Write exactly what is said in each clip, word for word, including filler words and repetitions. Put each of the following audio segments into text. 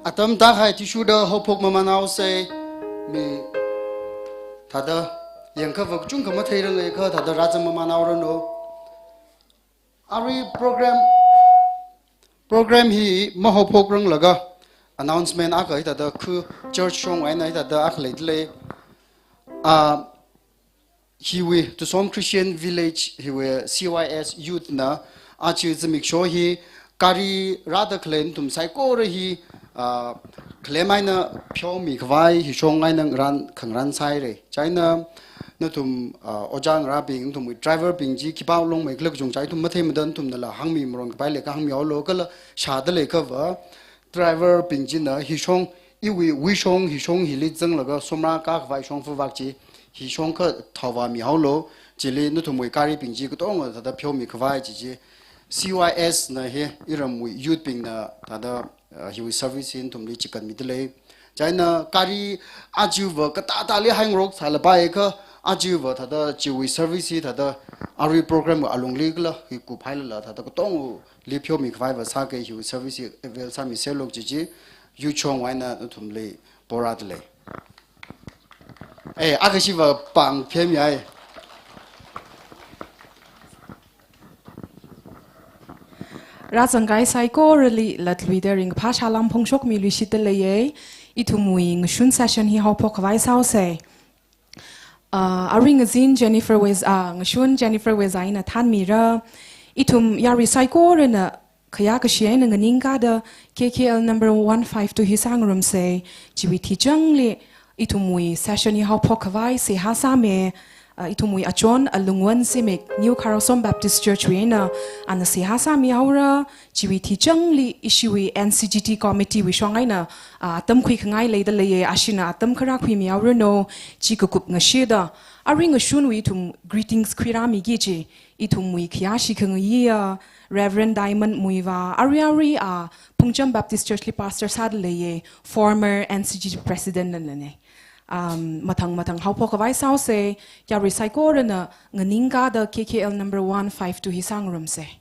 Atam tākahai athishurda haophok mamānhaosei. Mi thāda yangkhavā kachungkha matheiranglakha thāda rāzang mamānhaoranu. Arui program, program hi mahaophokranglakha announcement akha hithāda khu church shong eina hithāda akha leidalei. Ah, hiwui Tusom Christian Village hiwui C Y S Youth na aja zimiksho hi gari rāda khalei nathum saikora hi, ah, claim eina pheomi khavai hishong eina ngarān khangarān sāhaira. Chieina nathum, ah, ojā ngarābing, nathumwui driver bing chi khipā longmeikhala kachungkha ithum matheimada, nathumnala hāngmi maron kapai leiakha hāngmihaolu, kala shāda leiakhava driver bing china hishong, iwui wuishong, hishong hili zanglaga somra kakhavai shongfa vak chi, hishong kathāva mihaolu, chili nathumwui gari bing chi katonga thāda pheomi khavai chi chi, C Y S na hi iramwui youth bingna thāda, uh, hiwui service hi nathumli chikān midalei. Chieina gari ajava katātāli haingarok sālapai kha, ajava thāda chiwui service hi thāda arui program alungli kala hi kuphailala thāda katongli pheomi khavaiva sāki, hiwui service hi avail sāmiserlu chi chi, youth shong eina nathumli porādalei. Eh, akashiva pāng phemyai. Rāzangkahai saikorali latluida ringphā salām phongshokmiluishitdaleiya. Ithumwui ngashun session hi haophok khavai sāhaosei. Ah, arui ngazin Jennifer Weza, ah, ngashun Jennifer Weza ina thānmira. Ithum yarui saikorana khayākashi eina nganingkāda K K L number one five two hi sāngarumsei. Chiwui thichangli ithumwui session hi haophok khavai seihā sāmi, ah, ithumwui achon Alungwan Zimik, New Kharasom Baptist Church wui eina, ana seihā sāmihaora. Chiwui thichangli ishiwui N C G T committee wui shong eina, ah, atam khuikhangai leidaleiya, ashina atam kharā khuimihaoranu. Chi kakup ngashida, arui ngashunwui ithum greetings khuirāmiki chi, ithumwui khayāshi khangayiya Reverend Diamond Muivah, arui arui, ah, Phungcham Baptist Church li pastor sādaleiya, former N C G T president nalane. Um, mathang mathang haophok khavai sāhaosei. Yarui saikorana nganingkāda K K L number one five two hi sāngarumsei.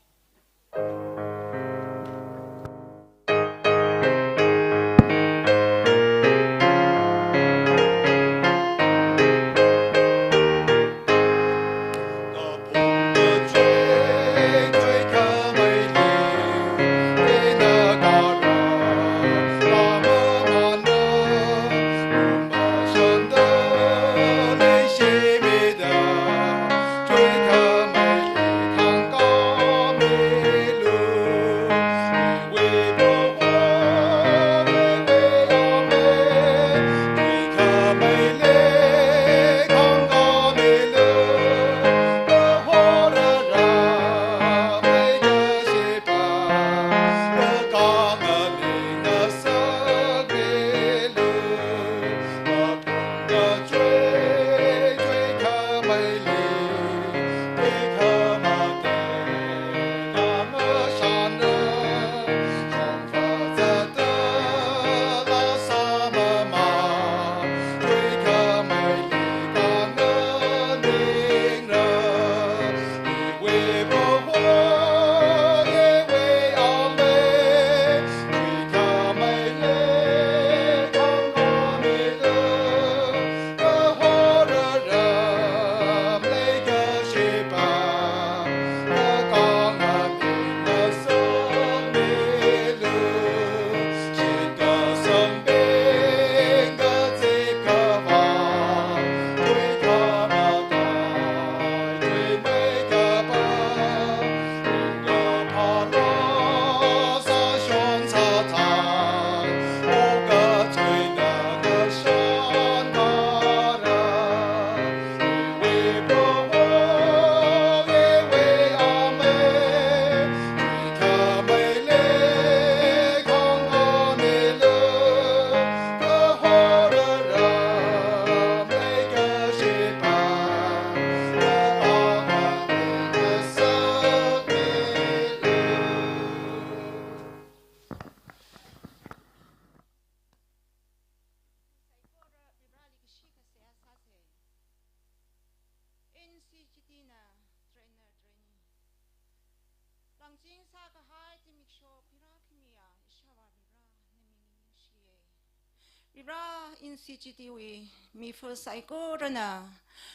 Varivara, N C G T wui mipā saikorana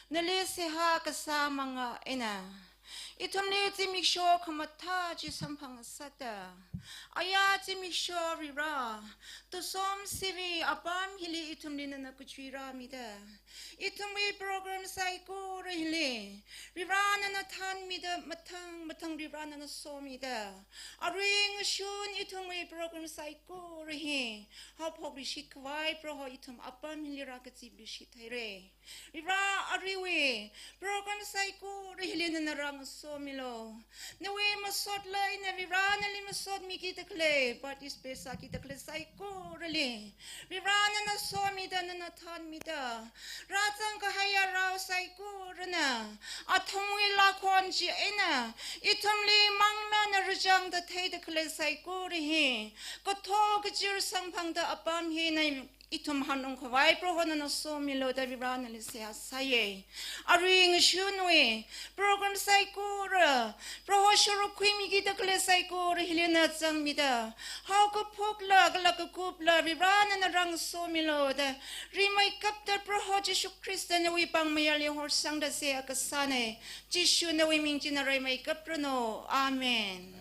nali seihā kasā manga eina ithumli zimiksho khamathā chi samphangngasakta, aya zimiksho Varivara, Tusom Sivi apam hili ithumli nana kachui rāmida, ithumwui program saikora hili Varivara nana thānmida, mathang mathang Varivara nana somida, arui ngashun ithumwui program saikora hi haophok rishit khavai Proho ithum apam hili rākazip rishit haira. Varivara, aruiwui program saikora hili nana rāngasomilu. Nawui masotla eina Varivara nali masotmikida khalei, participate sākida khalei saikorali Varivara nana somida, nana thānmida, rāzang kahaiya rao saikorana athumwui lākhon chi eina ithumli manglāna rāzangda theida khalei saikora hi kathok kachir samphangda apam hi nana ithum hanung khavai Proho nana somilu da Varivara nali seihā sāya. Arui ngashunwui program saikora, Proho shuruk khuimikida khalei saikora hili nana zangmida, haokaphokla kala kakupla Varivara nana rāngasomilu da, rimeikapta Proho Jishu Khrista nawui pāng mayarli horsangda seihā kasāna. Jishu nawui ming china rimeikap ranu. Amen.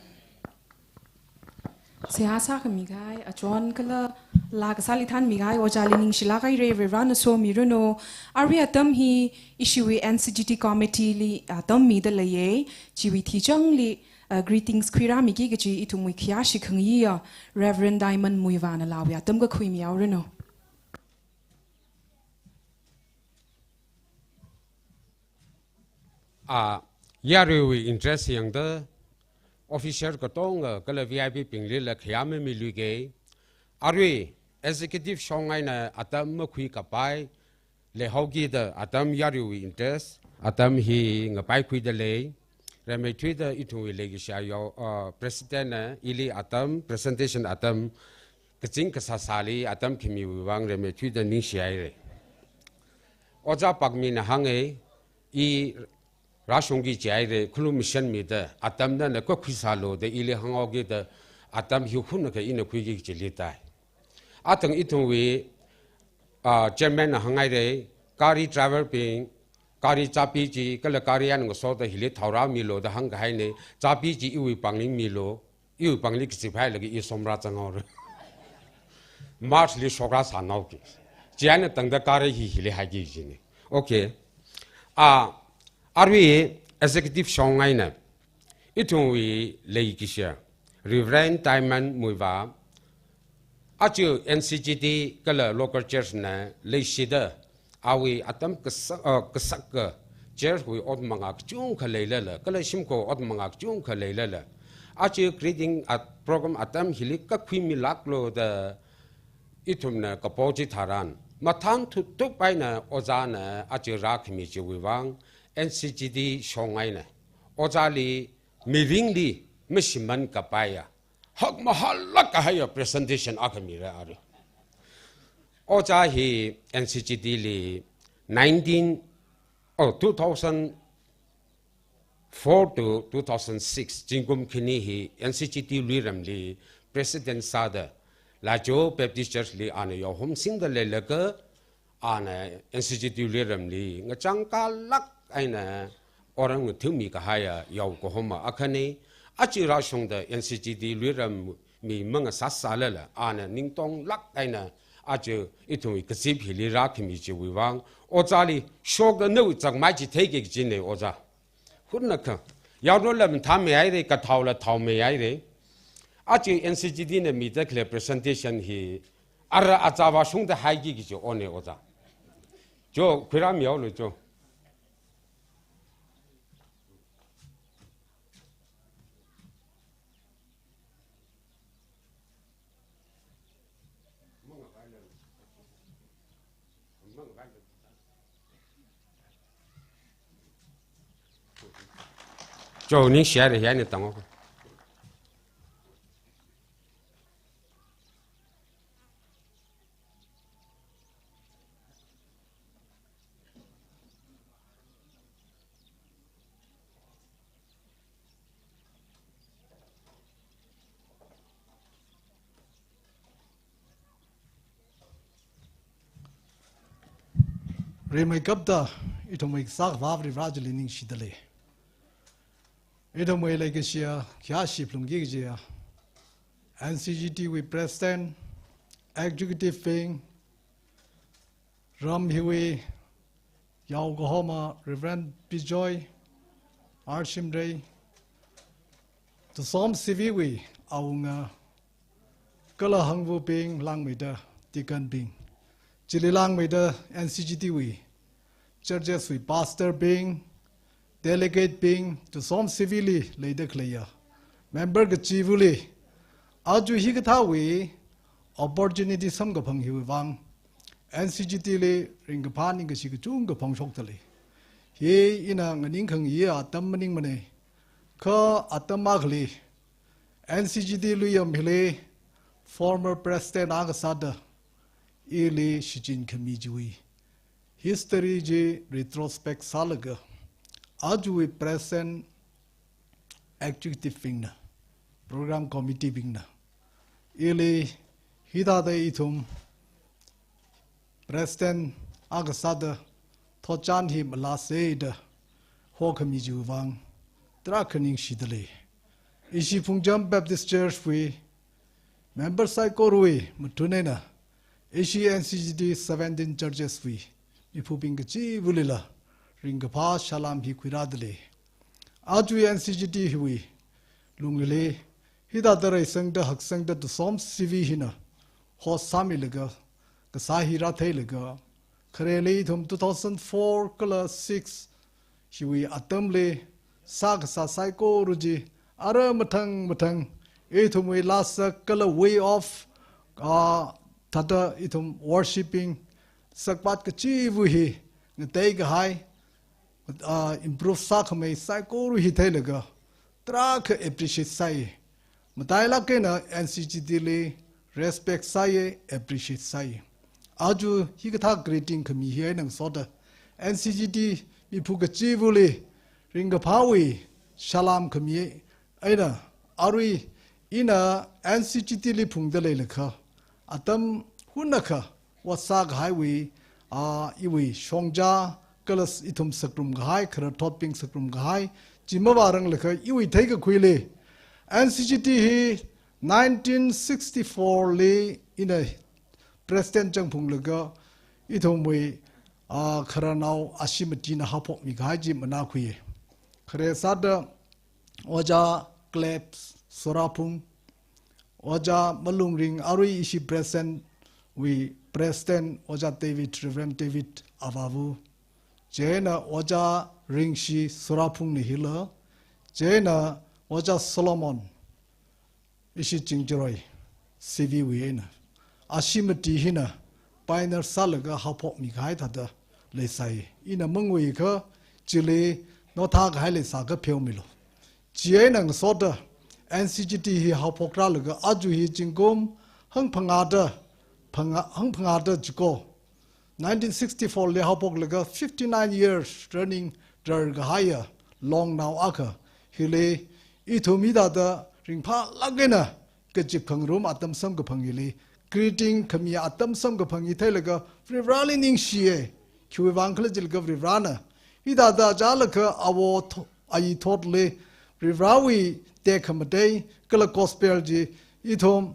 Seihā sākhami kahai, achon kala laa kasāli thānmi kahai ojāli ningshilāk haira, Varivara nana somiranu. Arui atam hi ishiwui N C G T committee li atam mida leiya, chiwui thichangli, uh, greetings khuirāmiki kaji ithumwui khayāshi khangayiya Reverend Diamond Muivahna laawui atam kakhuimi haoranu. A, yaruiwui interest yangda, official katonga kala V I P bingli la khayā mamiluiga. Arui executive shong eina atam makhui kapai, leihaokida atam yaruiwui interest, atam hi ngapaikhuida lei. Rimeithuida ithumwui leikashiya, uh, president na ili atam, presentation atam, kazing kasāsāli atam khamiwui vang rimeithuida ningshi haira. Ojā Pakmina hānga, i rāshungki jihaira, khalumashanmida, atam nana kakhuisālu da ili hānghaokida, atam hi hunakha ina khuiki kajili tai. Athang ithumwui, ah, chairman na hānghaira, gari driver bing, gari chabi chi, kala gari yan ngasoda hili thaorāmilu da hāngkahaina, chabi chi iwui pāngli milu, iwui pāngli kazip hailaga i somrā zanghaora. March li shokrāsānaoki. Chieina tangda gari hi hili haiki jina. Okay. A, arui executive shong eina ithumwui leikashiya Reverend Diamond Muivah, aja N C G T kala local church na leishida, awui atam kasak, uh, kasaka church wui ot manga kachungkha leilala, kala shimkhur ot manga kachungkha leilala, aja greeting at program atam hili kakhuimilāklu da ithumna kapo chitharan, mathān thutup eina ojāna aja rākhami chiwui vang, N C G T shong eina ojāli, mirinli mashimān kapaiya hakmahālāk kahaiya presentation akha mira arui. Ojā hi N C G T li nineteen, oh, two thousand four to two thousand six, zingkum khani hi N C G T Luiramli president sāda, Laicho Baptist Church li ana yaohomsingda leilaga, ana N C G T Luiramli ngachangkalāk eina orang ngathingmi kahaiya yao kahoma akhana. Aja rāshungda N C G T Luiram mi mangasāsālala, ana ningtonglāk eina aja ithumwui kazip hili rākhami chiwui vang, ojāli shokda nawui chakmai chi theiki kajina ojā. Hunakha, yaonaola mathāmei haira, kathaola thaomei haira. Aja N C G T na mida khalei presentation hi ara achāva shungda haiki kaji ona ojā. Cho, khuirāmihaolu cho. Cho, ningshi haira, hi eina tanghaoka. Rimeikapta, ithumwui Kasā Akhava Varivara chili ningshidalei. Ithumwui leikashiya, khayāshi phalungki kajiya, N C G T wui President, Executive bing, ram hiwui yaokahoma Reverend Bijoy R Shimray, Tusom C V wui awunga, kala hangvabing langmeida, deacon bing, chili langmeida N C G T wui churches wui pastor bing, delegate bing, Tusom C V li leida khaleiya member kachivali, aja hikathāwui opportunity samkaphang hiwui vang, N C G T li ringkaphā ningkashi kachungkha phongshokdalei. Hi ina nganingkhangayi atam maningmanei. Kha atam akhali, N C G T Luiyam hili former president akha sāda, ili shichin khami chiwui history chi retrospect sālaga, ajawui present executive bingna, program committee bingna, ili hithāda ithum president akha sāda thotchan hi malāsei da hokhami chiwui vang tarākha ningshidalei. Ishi Phungcham Baptist Church wui member saikorawui mathun eina, ishi N C G T seventeen churches wui miphubing kachivalila ringkaphā salām hi khuirādalei. Aja N C G T hiwui lungli hithāda reisangda haksangda Tusom C V hina host sāmilaga, kasā hi rātheilaga, khareli ithum two thousand four kala six hiwui atamli sākasā saikora chi, ara mathang mathang ithumwui lāsak kala way of, ah, thāda ithum worshipping, sakpat kachiva hi ngateikahai, ah, improve sākhamei saikora hi theilaga tarākha appreciate sāi. Matailāk eina N C G T li respect sāi, appreciate sāi. Aja hikathā greeting khami hi eina ngasoda, N C G T miphu kachivali ringkaphāwui salām khami eina, arui ina N C G T li phungda leilakha, atam hunakha ot sākahaiwui, ah, iwui shongza, kala ithum sāngarumkahai, khararthotbing sāngarumkahai, chi mavāranglakha iwui theikakhuili, N C G T hi nineteen sixty-four li ina president changphunglaga, ithumwui, ah, khararnao Ashimatina haophokmikahai chi manākhui. Khare sāda Ojā Clebs Soraphung, Ojā Malungring, arui ishi present wui president Ojā David, Reverend David Avavu, chieina Ojā Ringshi Soraphungna hila, chieina Ojā Solomon, ishi Chingjaroi C V wui eina, Ashimati hina pioneer sālaga haophokmikahai thāda leisai. Ina mangui kha chili nothākahai leisākha pheomilu. Chieina ngasoda N C G T hi haophokralaga aja hi zingkum hangphangāda, phangā, hangphangāda chiko, nineteen sixty-four li haophoklaga fifty-nine years running rarkahaiya longnao akha hili, ithum hithāda ringphālāk eina kazip khangarum atam samkaphang hili, greeting khami atam samkaphang hi theilaga Varivarali ningshiya. Khiwui vang khala jilaga Varivarana hithāda chālakha awo tho-, ayi thotli Varivarawui tekhamatei kala gospel chi ithum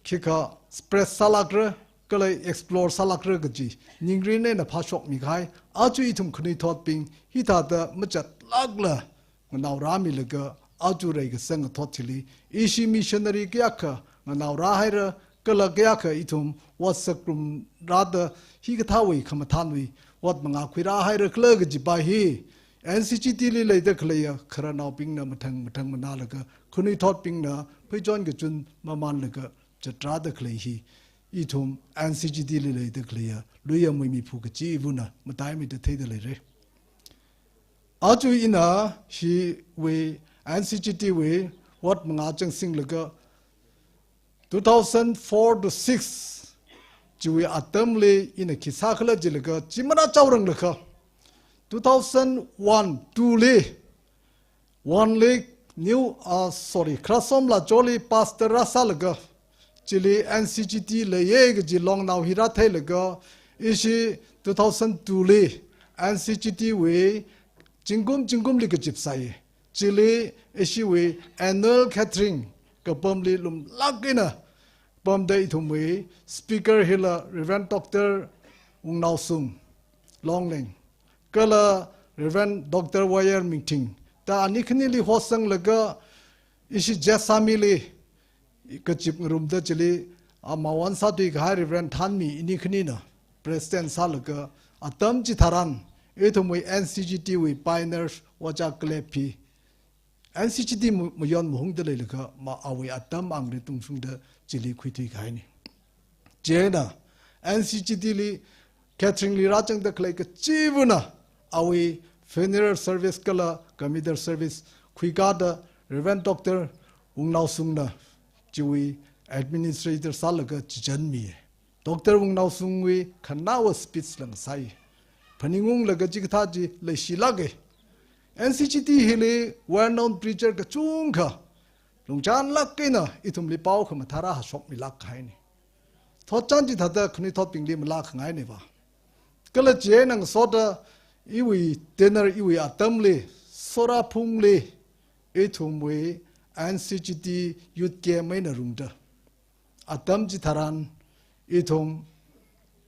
khikha spread sālākra, kala explore sālākra kaji ningrin eina phāshokmikahai, aja ithum khanuithotbing hithāda machatlākla nganaorāmilaga, aja reikasang ngathot chili ishi missionary kayākha nganaorāhaira, kala kayākha ithum ot sāngarumrāda hikathāwui khamathānwui ot mangā khuirāhaira khala kajipa hi N C G T li leida khaleiya khararnaobingna mathang mathang manālaga, khanuithotbingna pheichon kachun mamanlaga zatrāda khalei hi ithum N C G T li leida khaleiya Luiyamwui miphu kachivana mataimeida theida leira. Aja ina hiwui N C G T wui ot mangā changsinglaga, two thousand four to six chiwui atamli ina khi sākhala jilaga, chi manā chaoranglakha, two thousand one, two li, one li New, ah, sorry, Kharasom Lacholi pastor rāsālaga, chili N C G T leiya kaji longnao hi rātheilaga, Ishi two thousand two li N C G T wui zingkum zingkumli kazip sāi. Chili ishiwui annual gathering kapamli lumlāk eina pamda ithumwui speaker hila Reverend Doctor Wungnaosung Longleng kala Reverend Doctor Y R Mingthing da ani khanili hosanglaga ishi Jessami li kazip ngarumda chili, a, mawon sāthui kahai Reverend Thanmi ini khanina President sālaga atam chitharan ithumwui N C G T wui pioneer Ojā Kalep hi N C G T mu-, mayon mahungda leilaga ma awui atam angri tungshungda chili khuithui kahaini. Chieina N C G T li gathering li rāzangda khalei kachivana awui funeral service kala committal service khuikāda Reverend Doctor Wungnaosungna chiwui administrator sālaga chichanmi. Doctor Wungnaosungwui khanaowa speech la ngasai. Phaningunglaga chikathā chi leishilāka. N C G T hili well-known preacher kachungkha lungchanlāk eina ithumli pao khamathā rāhāshokmilāk kahaini. Thotchan chithāda khanuithotbingli malākhangaineva. Kala chieina ngasoda iwui tenure iwui atamli, Soraphungli ithumwui N C G T youth camp eina rungda atam chitharan ithum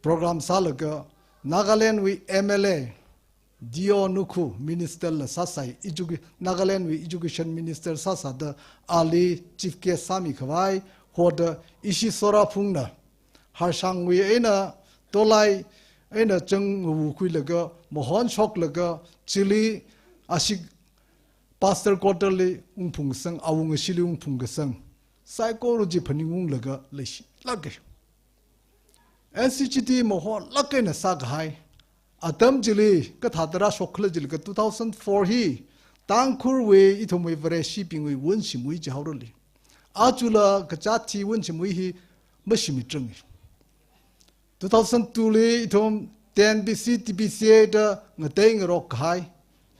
program sālaga Nagaland wui M L A D O Nukhu minister la sāsai, educa-, Nagaland wui education minister sāsāda ali chief guest sāmi khavai hoda ishi Soraphungna Harshangwui eina Tolai eina chang ngawukhuilaga mahon shoklaga chili ashik pastor quarter li ungphungsang, awungashili ungphungkasang saikora chi phaningunglaga leishilāka. N C G T mahonlāk eina sākahai. Atam chili kathāda rāshok khala jilaga two thousand four hi Tangkhulwui ithumwui Vareshibingwui wunshimwui jihaorali. Ajala kazāt hi wunshimwui hi mashimit rangi. Two thousand two li ithum T N B C, T B C A da ngatei ngarok kahai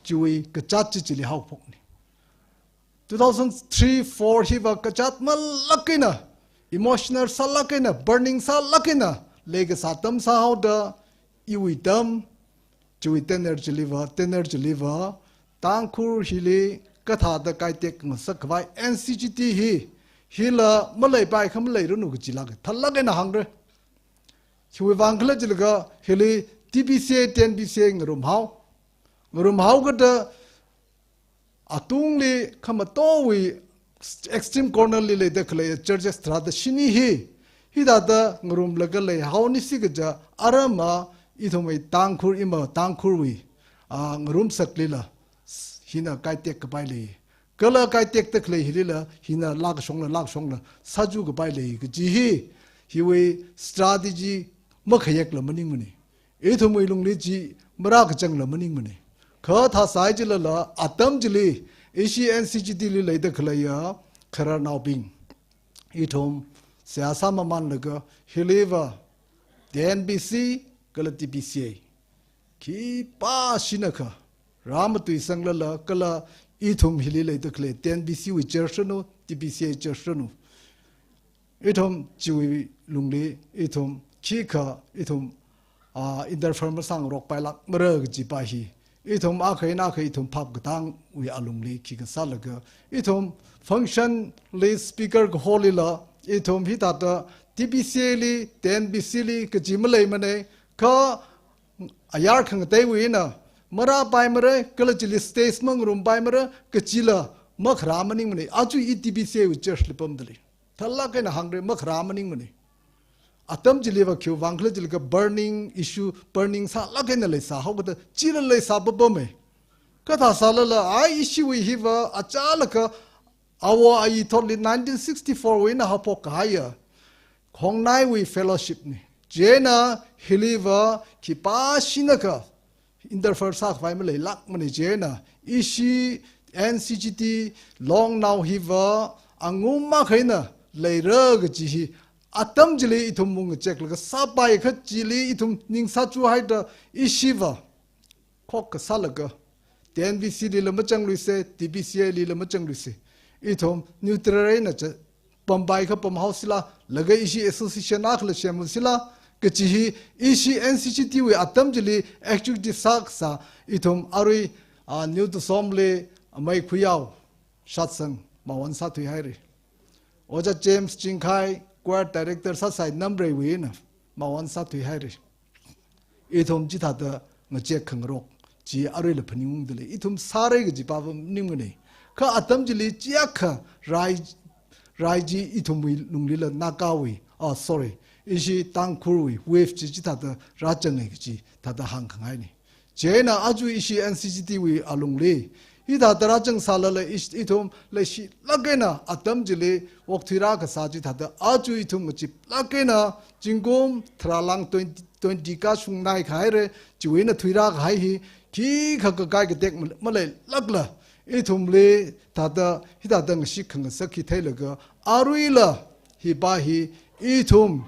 chiwui kazāt chi chili haophokni. Two thousand three four hiva kazāt malāk eina, emotional sālāk eina, burning sālāk eina leikasā atam sāhaoda iwui atam, chiwui tenure chiliva, tenure chiliva, Tangkhul hili kathāda kaitek ngasak khavai N C G T hi, hila maleipai kha maleiranu kajilāka, thālāk eina hāngra. Khiwui vang khala jilaga hili T B C A, T N B C A ngarumhao. Ngarumhao kada atungli khamatowui extreme corner li leida khalei churches tharāda shini hi, hithāda ngarumlaga leihaonisi kaja aramma ithumwui Tangkhul ima Tangkhulwui, a, ngarumsaklila hina kaitek kapai lei. Kala kaitekda khalei hilila hina lākashongla lākashongla sāchu kapai lei kaji hi, hiwui strategy makhayekla maningmani. Ithumwui lungli chi marākachangla maningmani. Kha thāsai jilala atam chili ishi N C G T li leida khaleiya khararnaobing, ithum seihā sāmamanlaga hiliva T N B C kala T B C A khipāshina kha rāmatui sanglala kala ithum hili leida khalei T N B C wui church ranu, T B C A church ranu, ithum chiwui lungli ithum khikha ithum, a, interfere masāngarokpailākmara kajipa hi ithum akha eina akha ithum phap katangwui alungli khikha sālaga ithum function li speaker kaholila ithum hithāda T B C A li, T N B C li kaji maleimana, kha ayar khangateiwui eina marāpaimara, kala chili stage mangarumpaimara kajila makharā maningmana. Aja i T B C A wui church li pamda lei. Thālāk eina hāngra, makharā maningmana. Atam chiliva khiwui vang khala jilaga burning issue, burning sālāk eina leisāhao kada chila leisā papama. Kathā sālala, ai ishiwui hiva achālakha awo ayi thotli nineteen sixty-four wui eina haophok kahaiya Khongnaiwui fellowship ni. Chieina hiliva khipāshina kha interfere sākhavai maleilākmana. Chieina ishi N C G T longnao hiva angum akha eina leira kaji hi atam chili ithum mung ngacheklaga sāpai kha chili ithum ning sāchuhaida ishiva khokkha sālaga T N B C lila machangluisa, T B C A lila machangluisa. Ithum neutral eina cha pampai kha pamhaosila, laga ishi association akhala semhaosila, Kachi hi ishi N C G T wui atam chili executive sākasā ithum arui, ah, New Tusom li amei khuyao Shatsang Mawon sāthuihaira. Ojā James Chingkhai choir director sāsai Namreiwui eina Mawon sāthuihaira. Ithum chithāda ngachek khangarok chi aruila phaningungdalei. Ithum sāra kajipa va maningmana. Kha atam chili chiyākha rai, rai chi ithumwui lunglila Nagawui, ah, sorry, ishi Tangkhulwui wave chi chithāda rāzanga kaji thāda hāngkhangaina. Chieina aja ishi N C G T wui alungli hithāda rāzangsālala ish-, ithum leishilāk eina atam chili okthuirā kasā chithāda aja ithum ngacheplāk eina zingkum tharā lāng twenty, twenty kashung naihaira, chiwui eina thuirākahai hi khikha kakai katek mal-, maleilākla ithumli thāda, hithāda ngashit khangasak hi theilaga aruila hipa hi ithum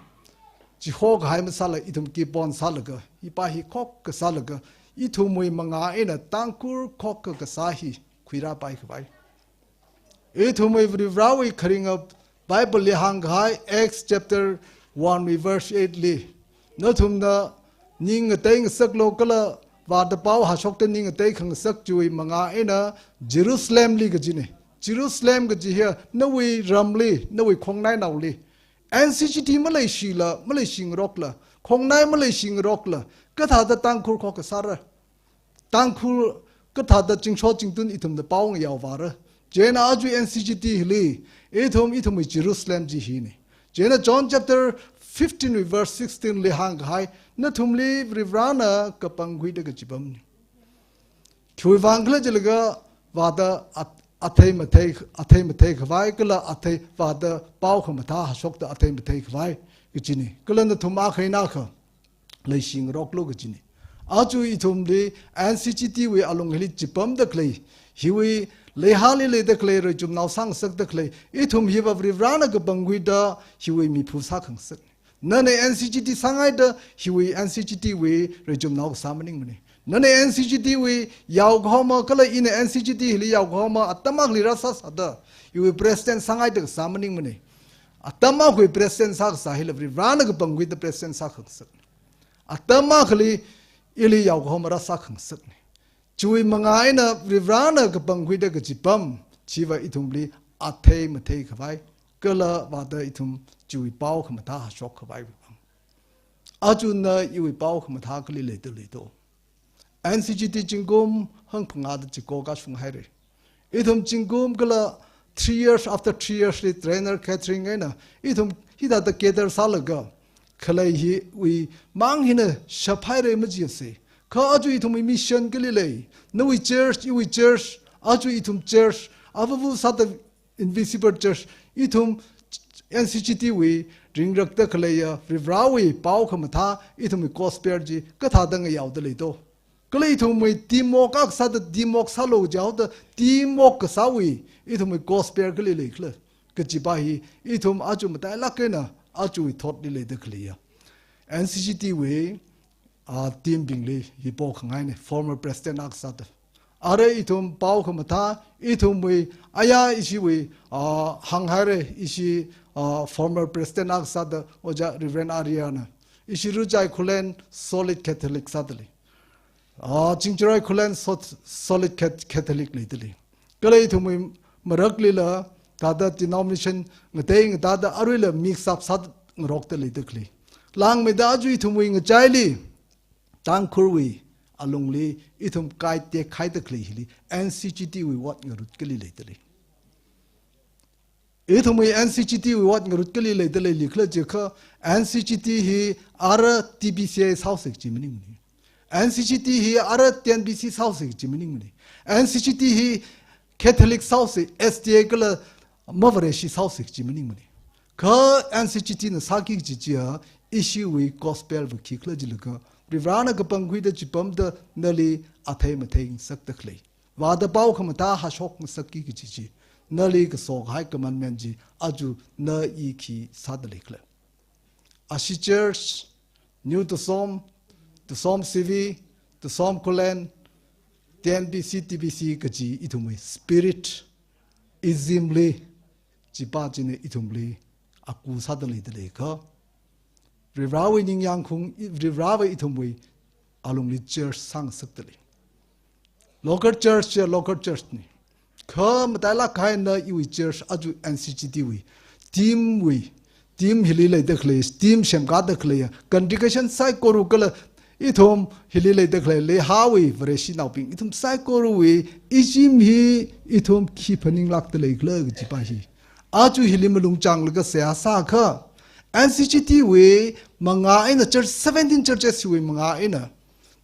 chihokahai masāla ithum kipon sālaga, hipa hi khokkha sālaga, ithumwui mangā eina Tangkhul khokkha kasā hi khuirāpaikhavai. Ithumwui Varivarāwui kharinga Bible li hāngkahai Acts chapter one wui verse eight li, nathumna ning ngateingasaklu kala vāda pao hāshokta ning ngatei khangasak chiwui mangā eina Jerusalemli kajina. Jerusalem kaji hiya nawui ramli, nawui khongnainaoli. N C G T maleishila, maleishingarokla, khongnai maleishingarokla, kathāda Tangkhul khokkha sāra? Tangkhul kathāda zingsho zingtun ithumna pao ngayaovāra? Chieina aja N C G T hili ithum, ithumwui Jerusalem chi hina. Chieina John chapter fifteen wui verse sixteen li hāngkahai, nathumli Varivarāna kapangkhuida kachipamna. Khiwuivang khala jilaga vāda at-, athei mathei, athei matheikhavai kala athei vāda pao khamathā hāshokta athei matheikhavai kajina. Kala nathum akha eina akha leishingaroklu kajina. Aja ithumli N C G T wui alung hili chipamda khalei, hiwui leihāli leida khalei, reichumnao sāngasakda khalei, ithum hiva Varivarāna kapangkhuida hiwui miphu sākhangasakna. Nana N C G T sāngaida hiwui N C G T wui reichumnao kasā maningmana. Nana N C G T wui yaokahoma kala ina N C G T hili yaokahoma atam akhali rāsāsāda iwui president sāngaida kasā maningmana. Atam akhawui president sākasā hila Varivarāna kapangkhuida president sākhangasakna. Atam akhali ili yaokahoma rāsākhangasakna. Chiwui mangā eina Varivarāna kapangkhuida kachipam chiva ithumli athei matheikhavai kala vāda ithum chiwui pao khamathā hāshokkhavai vang. Aja na iwui pao khamathā kali leida leido? N C G T zingkum hangphangāda chiko kashunghaira. Ithum zingkum kala three years after three years li trainer catering eina ithum hithāda gather sālaga khalei hiwui mang hina shaphaira majiasa. Kha aja ithumwui mission kali lei? Nawui church, iwui church, aja ithum church, avavu sāda invisible church, ithum N C G T wui ringrakta khaleiya Varivarāwui pao khamathā, ithumwui gospel chi kathāda ngayaoda leido? Kala ithumwui teamwork akha sāda teamwork sālu jihaoda teamwork kasāwui ithumwui gospel kali leikhala kajipa hi ithum aja matailāk eina ajawui thotli leida khaleiya N C G T wui, ah, team bingli hi pokhangaina, former president akha sāda. Arui ithum pao khamathā, ithumwui, aya ishiwui, ah, hānghaira ishi, ah, former president akha sāda Ojā Reverend Arya na. Ishi Rujai Khullen solid Catholic sāda lei. Ah, Chingjarai Khullen so-, solid Cat-, Catholic leida lei. Kala ithumwui maraklila thāda denomination ngatei ngatāda aruila mix up sāngarokta leida khalei. Langmeida aja ithumwui ngachaili, Tangkhulwui alungli ithum kai tekhaida khalei hili N C G T wui ot ngarut kali leida lei? Ithumwui N C G T wui ot ngarut kali leida leili khala jiakha, N C G T hi ara T B C A sāhaosa kaji maningmana. N C G T hi ara T N B C sāhaosa kaji maningmana. N C G T hi Catholic sāhaosa, S D A kala Mavareshi sāhaosa kaji maningmana. Kha N C G T na sāki kaji chiya, ishiwui gospel va khikhala jilaga, Varivarāna kapangkhuida chipamda nali athei mathei ngasakda khalei, vāda pao khamathā hāshok ngasakki kaji chi, nali kaso kahai commandment chi, aja na i khi sāda leikhala? Ashi Church, New Tusom, Tusom C V, Tusom Khullen, T N B C, T B C kaji ithumwui spirit, ism li, chipa china ithumli aku sāda leida leikha, Varivarāwui ningyāng khaung, i-, Varivarāva ithumwui alungli church sāngasakta lei. Local church chi local church na. Kha matailāk eina iwui church aja N C G T wui, team wui, team hili leida khalei, team semkāda khalei, congregation saikora kala ithum hili leida khalei, Leihawui Vareshinaobing, ithum saikorawui, ichim hi ithum khi phaninglākda leikhala kajipa hi. Aja hili malung changlaga seihā sākha, N C G T wui mangā eina church, seventeen churches wui mangā eina,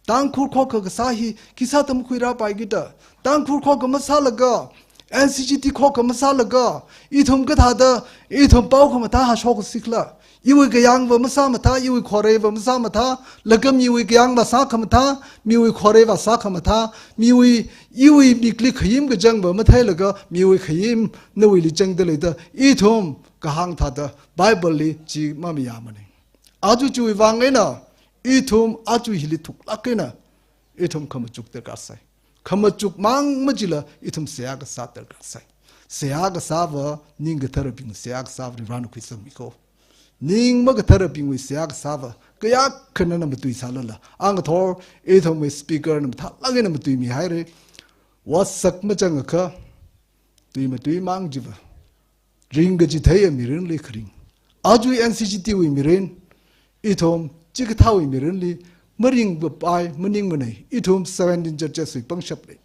Tangkhul khokkha kasā hi, khi sāda makhuirāpaiki da. Tangkhul khokkha masālaga, N C G T khokkha masālaga, ithum kathāda, ithum pao khamathā hāshok sikhala. Iwui kayāngva masāmathā, iwui khoreiva masāmathā, laga miwui kayāngva sākhamathā, miwui khoreiva sākhamathā, miwui, iwui mikli khayim kachangva matheilaga, miwui khayim nawuili changda leida, ithum kahāng thāda, Bible li chi mamayāmana. Aja chiwui vang eina, ithum aja hili thuklāk eina, ithum khamachuk darkar sai. Khamachuk mang majila, ithum seihā kasā darkar sai. Seihā kasāva, ning katharabing seihā kasāva, Varivarāna khuisangmi ko. Ning makatharabingwui seihā kasāva, kayākha nana matuisālala, angathor, ithumwui speaker na mathālāk eina matuimihaira. Vasak machangakha, tui matui mang chiva, ringkachitheiya mirinli kharing. Aja N C G T wui mirin, ithum chikathāwui mirinli maringpapai maningmana, ithum seventeen churches wui pangshap lei.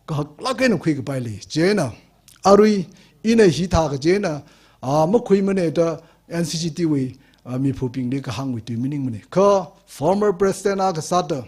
Kahaklāk eina khuikapai lei. Chieina, arui ina hithā kachieina, a, makhuimana da N C G T wui, a, miphubingli kahāngwui tui maningmana. Kha former president akha sāda,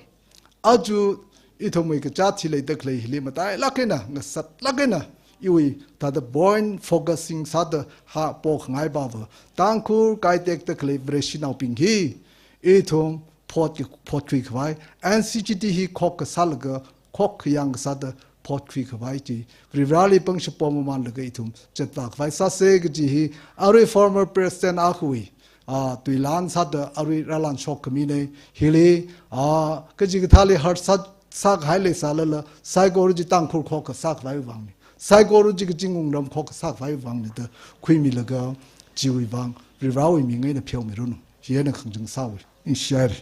aja ithumwui kachāt hi leida khalei hili matailāk eina, ngasatlāk eina, iwui thāda point focusing sāda ha pokhangai pava, Tangkhul kaitekda khalei Vareshinaobing hi, ithum phot ki, photkhui khavai, N C G T hi khokkha sālaga, khokkha yāng kasāda photkhui khavai chi, Varivarāli pangshap pom mamanlaga ithum chatva khavai sāsa kaji hi, arui former president akhawui, a, tuilan sāda arui rālan shok khamina, hili, a, kachikathāli hurt sā, sākahai leisālala, saikora chi Tangkhul khokkha sākhavai vangna. Saikora chi kazing wungram khokkha sākhavai vangna da khuimilaga, chiwui vang, Varivarāwui ming eina pheomiranu. Hi eina khangachang sāhaowa. Ningshihaira.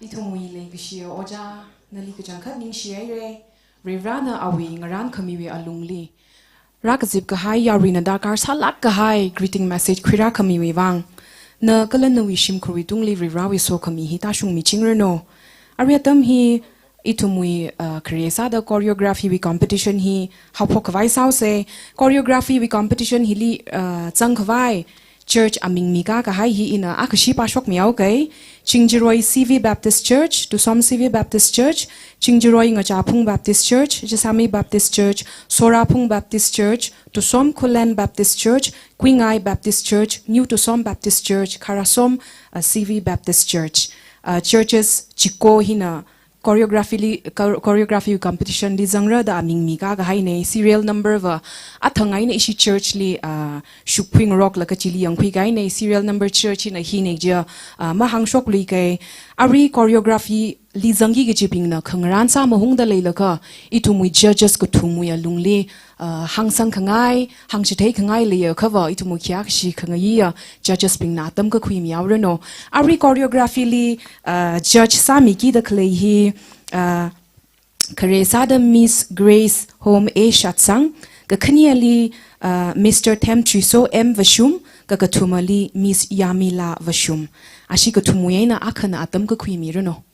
Ithumwui leikashiya ojā, nali kachangkhat ningshihaira. Varivarāna awui ngarānkhamiwui alungli rākazip kahai yaruina darkar sālāk kahai greeting message khuirākhamiwui vang. Na kala nawui shimkhurwui tungli Varivarāwui sokhami hi tāshungmichingranu. Arui atam hi ithumwui, uh, khare sāda choreography wui competition hi haophok khavai sāhaosa. Choreography wui competition hili, uh, zangkhavai church aming mikā kahai hi ina akhashi pāshokmihaoka. Chingjiroi C V Baptist Church, Tusom C V Baptist Church, Chingjiroi Ngachāphung Baptist Church, Jessami Baptist Church, Soraphung Baptist Church, Tusom Khullen Baptist Church, Kuingai Baptist Church, New Tusom Baptist Church, Kharasom, uh, C V Baptist Church. Uh, churches chiko hina choreography li, chor-, choreography competition li zangra da aming mikā kahaina, serial number va athang eina ishi church li, ah, shukphuingaroklaga chili yangkhui kahaina, serial number church hina hina jiya, ah, mahāngshokluika. Arui choreography li zangki kajibingna khangarān sāmahungda leilakha, ithumwui judges kathumwui alungli, ah, hāngsang khangai, hāngchithei khangai leiakhava, ithumwui khayākashi khangaiya judges bingna atam kakhuimihaoranu. Arui choreography li, ah, judge sāmikida khalei hi, ah, khare sāda Miss Grace Home A Shatsang, kakhaneli, ah, Mister Themchuiso M Vashum, kakathumali Miss Yamila Vashum. Ashi kathumwui eina akhana atam kakhuimiranu.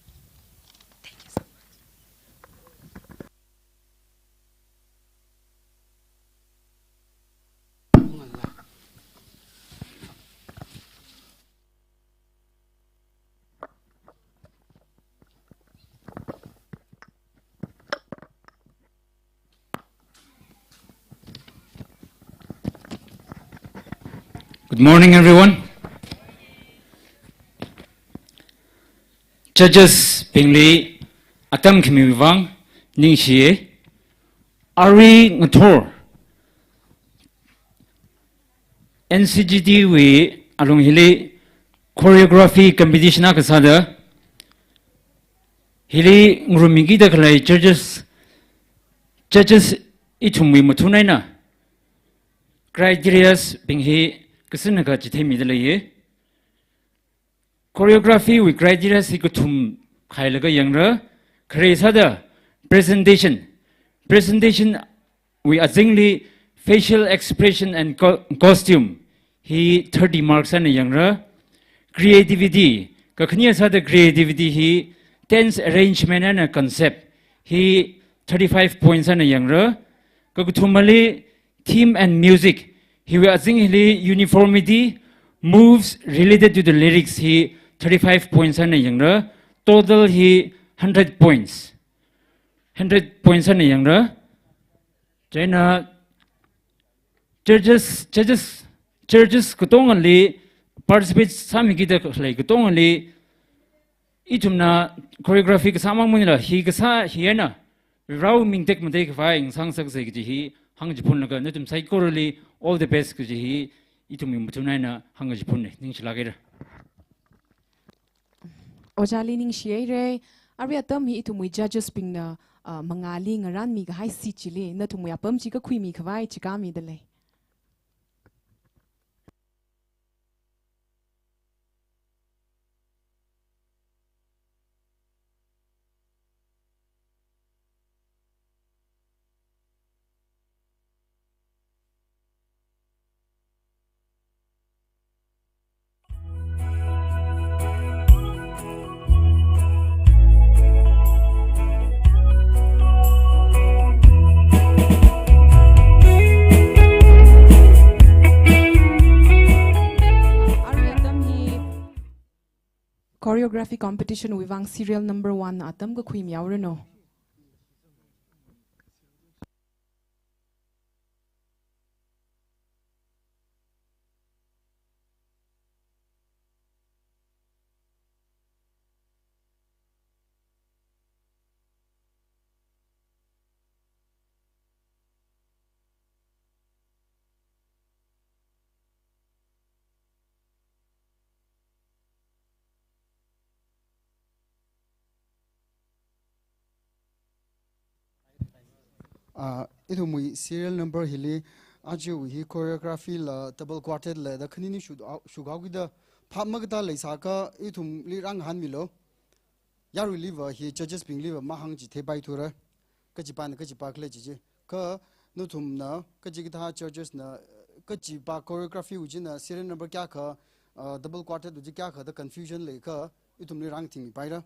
Good morning, everyone. Judges bingli atam khami vang ningshiya. Arui ngathor N C G T wui alung hili choreography competition akha sāda, hili ngarumikida khalei judges Judges ithumwui mathun eina criterias bing hi kasānakha chitheimida leiya. Choreography wui criterias hi kathum khailaga yangra. Khare sāda presentation. Presentation wui azingli facial expression and co-, costume hi thirty marks eina yangra. Creativity, kakhane sāda creativity hi tense arrangement eina concept hi thirty-five points eina yangra. Kakathumali theme and music, hiwui azing hili uniformity, moves related to the lyrics hi thirty-five points eina yangra. Total hi hundred points. Hundred points eina yangra. Chieina judges, judges, judges katongali participate sāmikida khalei katongali ithumna choreography kasā mang maningla hi kasā hi eina rao mingtek matek khavai ngasāngasaksa kaji hi hāngkachiphunlaga nathum saikorali all the best kaji hi ithumwui mathun eina hāngkachiphunna. Ningshilāk haira. Ojāli ningshi haira. Arui atam hi ithumwui judges bingna, ah, mangāli ngarānmi kahai seat chili nathumwui apam chi kakhuimi khavai chikāmida lei. Arui atam hi choreography competition wui vang serial number one atam kakhuimi haoranu. Ah, ithumwui serial number hili, ajawui hi choreography la double quartet la da khanini shu, shukahaokida phap makatā leisākha ithumli rāngahānmilu. Yaruiliva hi judges bingliva mahāngchitheipaithura. Kachipana kachipa khala chi chi. Kha nathumna, kachikathā judges na, kachipa choreography wui china serial number kayākha, ah, double quartet wui chi kayākha da confusion leikha, ithumli rāngathingmipaira.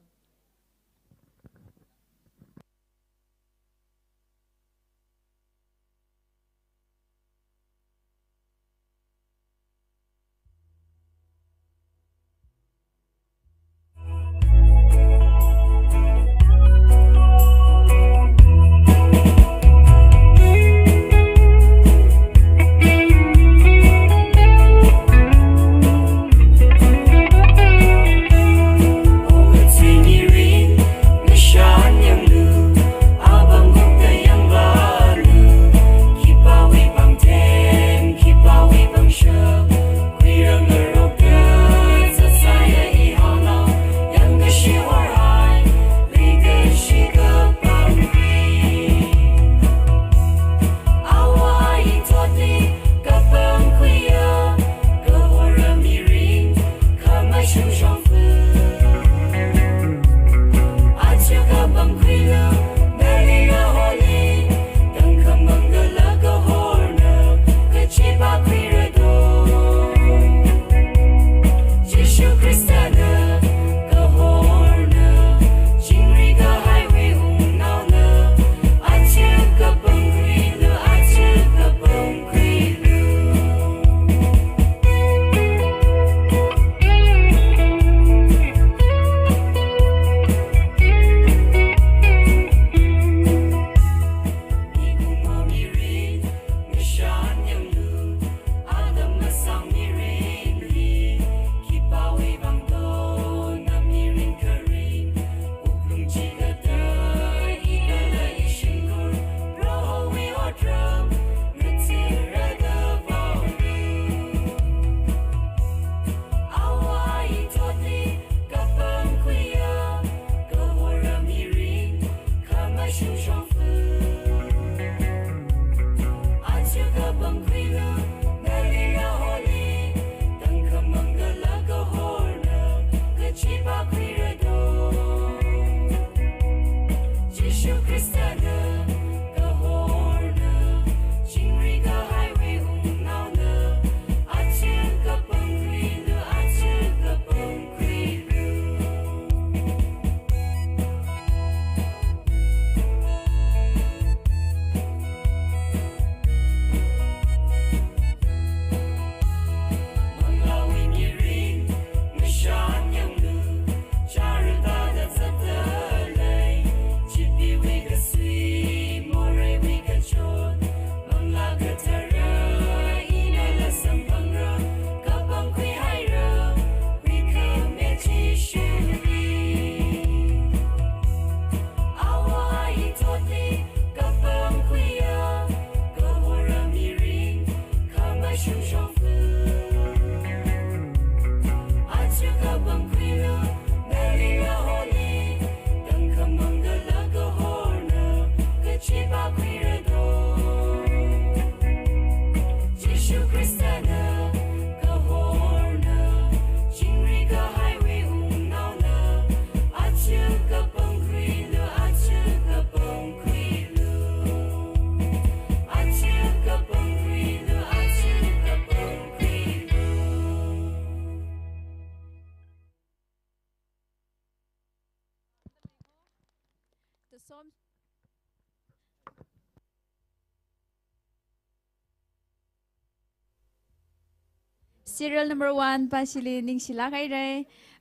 Serial number one pāshili ningshilāk haira,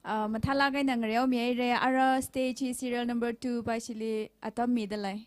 uh, mathālāk eina ngareomi haira, ara stage hi serial number two pāshili atam midalei.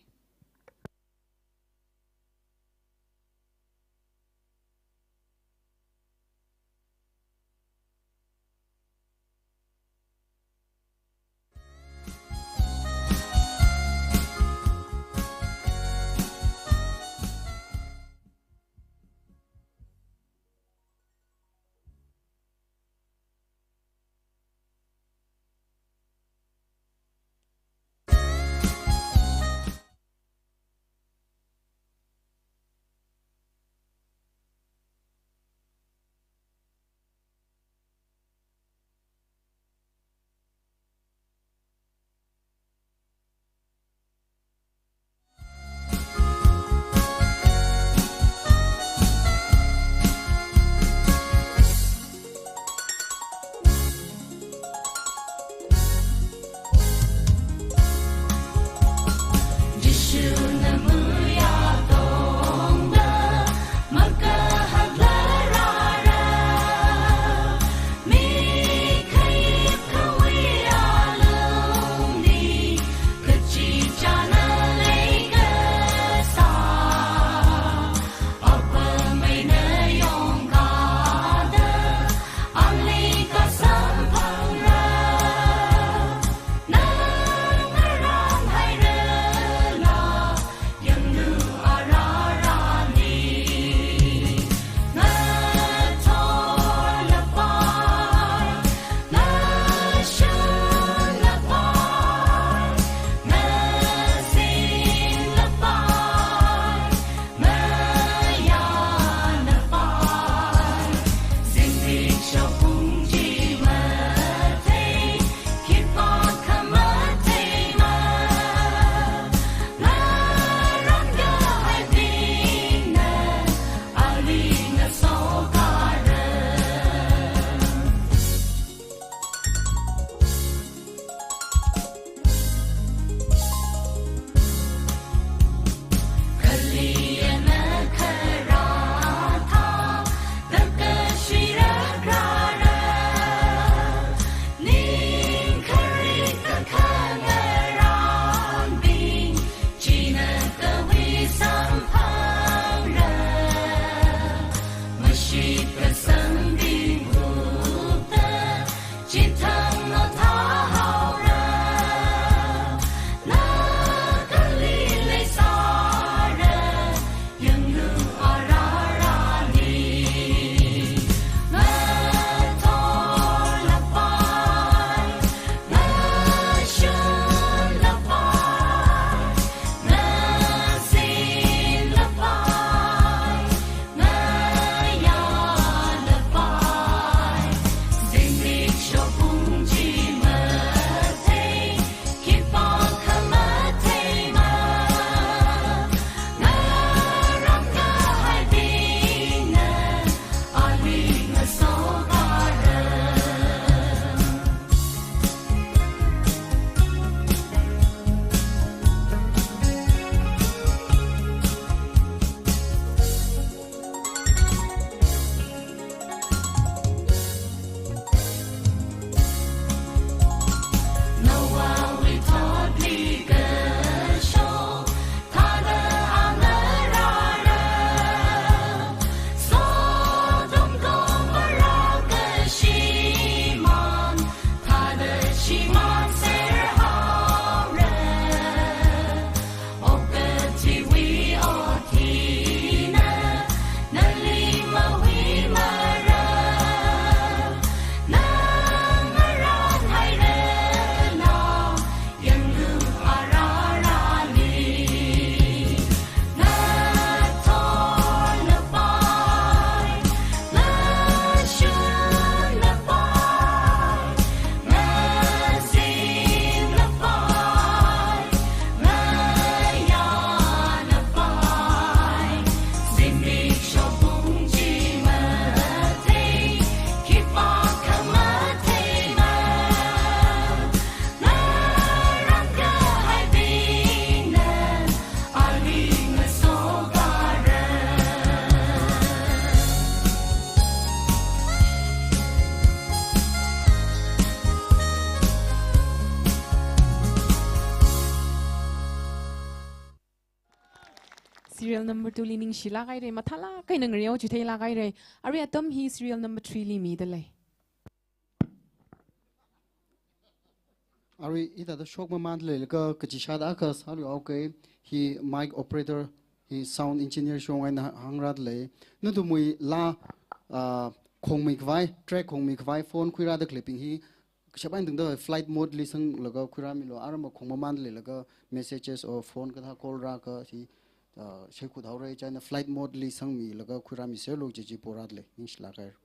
Serial number two li ningshilāk haira, mathālāk eina ngareochitheilāk haira. Arui atam hi serial number three li midalei. Arui hithāda shokmamān leilaga kachishat akha sālu, okay, hi mic operator, hi sound engineer shong eina hāngrādalei. Nathumwui laa, ah, khongmi khavai, track khongmi khavai phone khuirāda khaleibing hi kashap eina tangda flight mode li sanglaga khuirāmilu, aram khongmamān leilaga messages or phone kathā call rāakha hi, ah, shaikhut haora, chieina flight mode li sangmilaga khuirāmiserlu kaji chi porādalei, ningshilāk haira.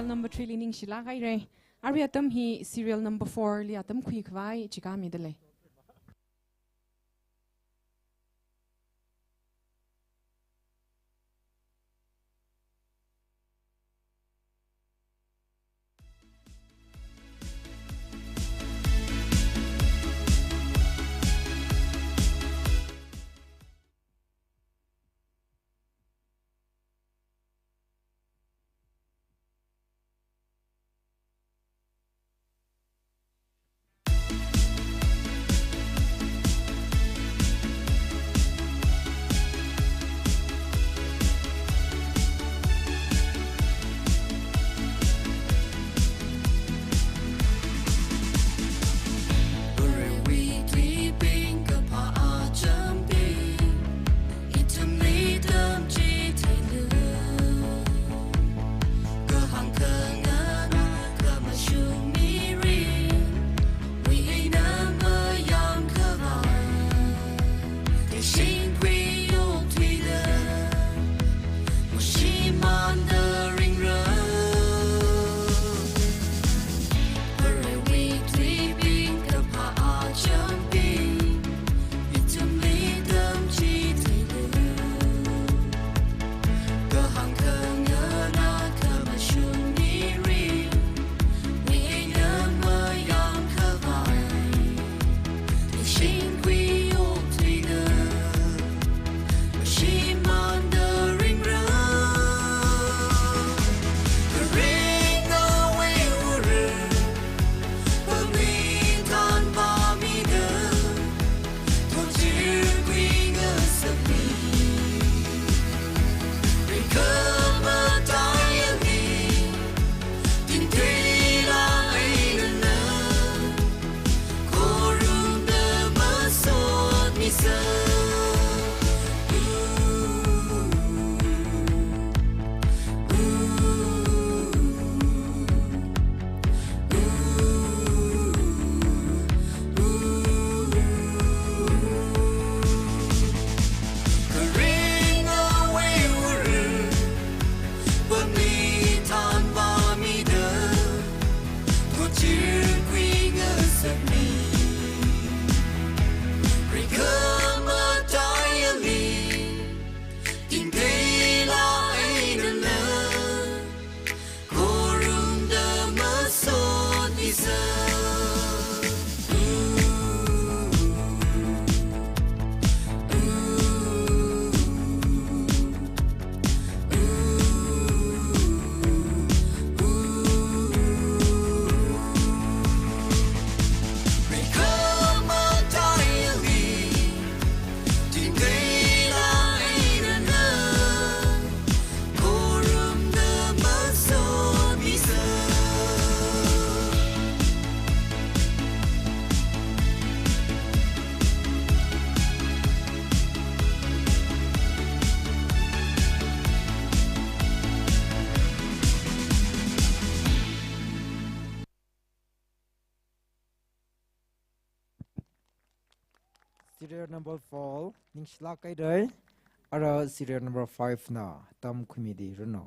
Number three li ningshilāk haira. Arui atam hi serial number four li atam khuikhavai chikāmida lei. Serial number four, ningshilāk haira. Ara serial number five na atam khuimida ranu.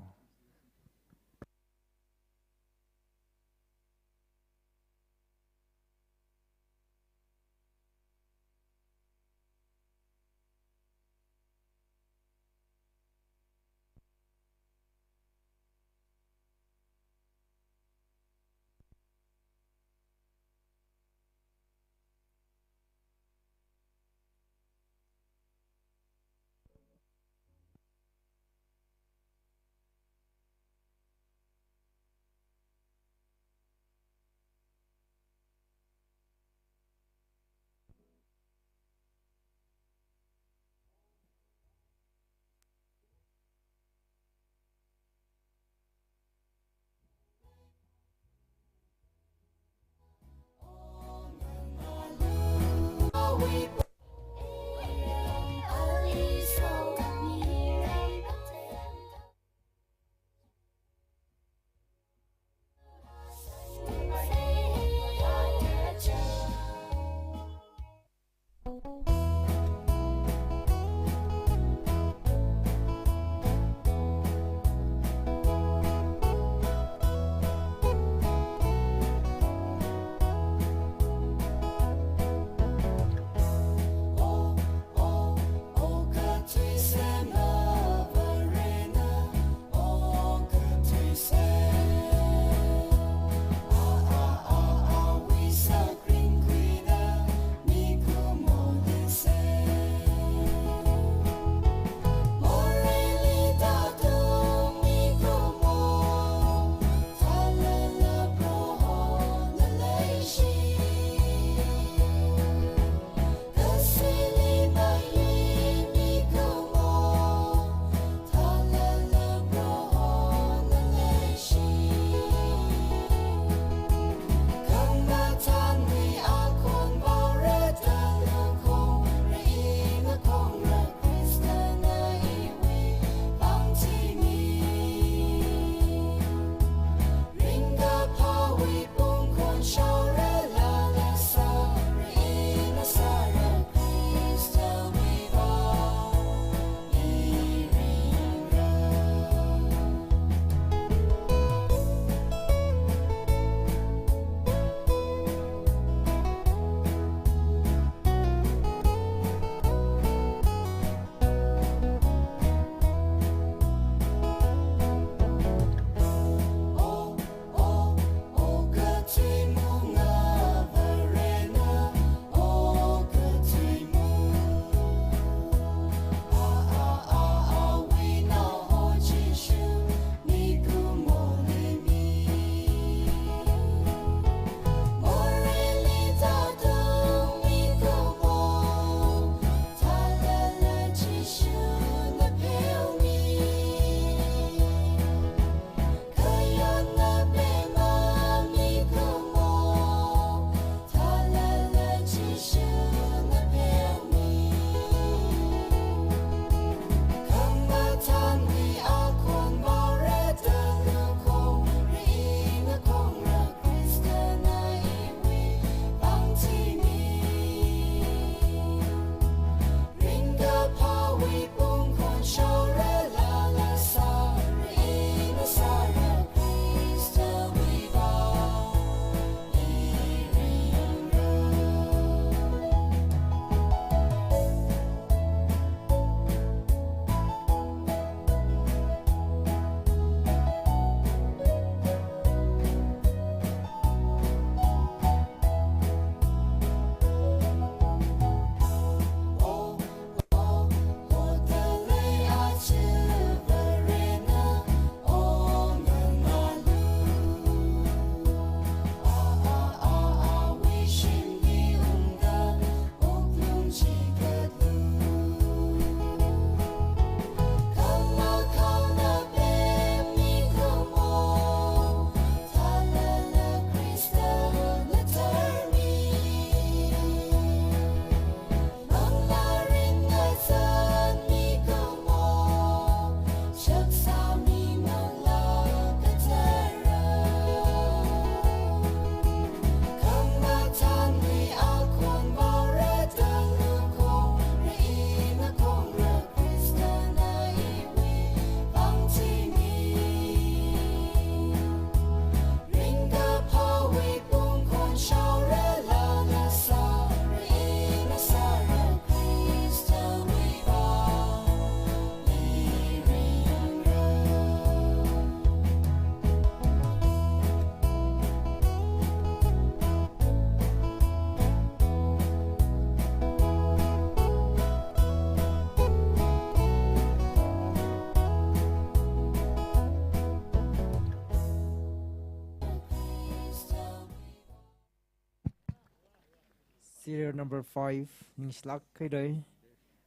Serial number five, ningshilāk haira.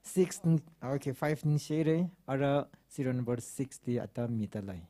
Six, ning-, okay, five ningshi haira. Ara serial number six li atam midalei.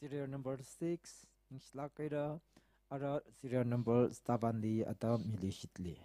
Serial number six, ningshilāk haira, ara serial number seven li atam miluishitli.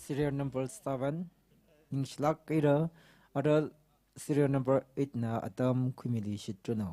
Serial number seven, ningshilāk haira, ara serial number eight na atam khuimili shitruno.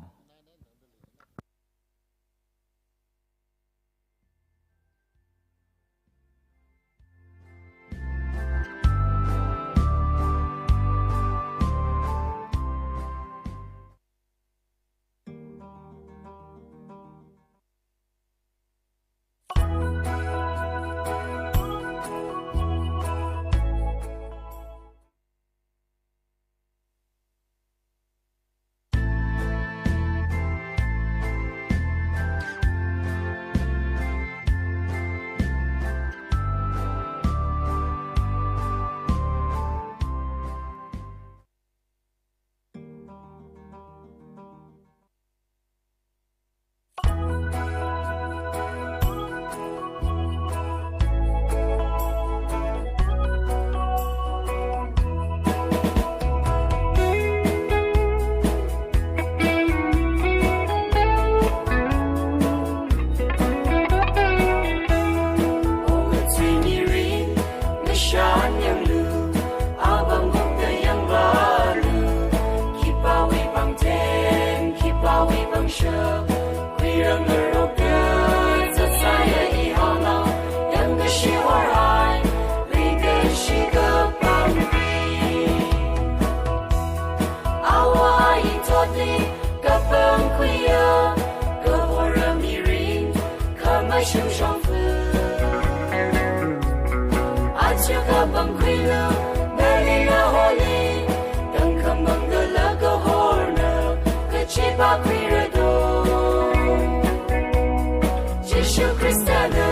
Jishu Khristana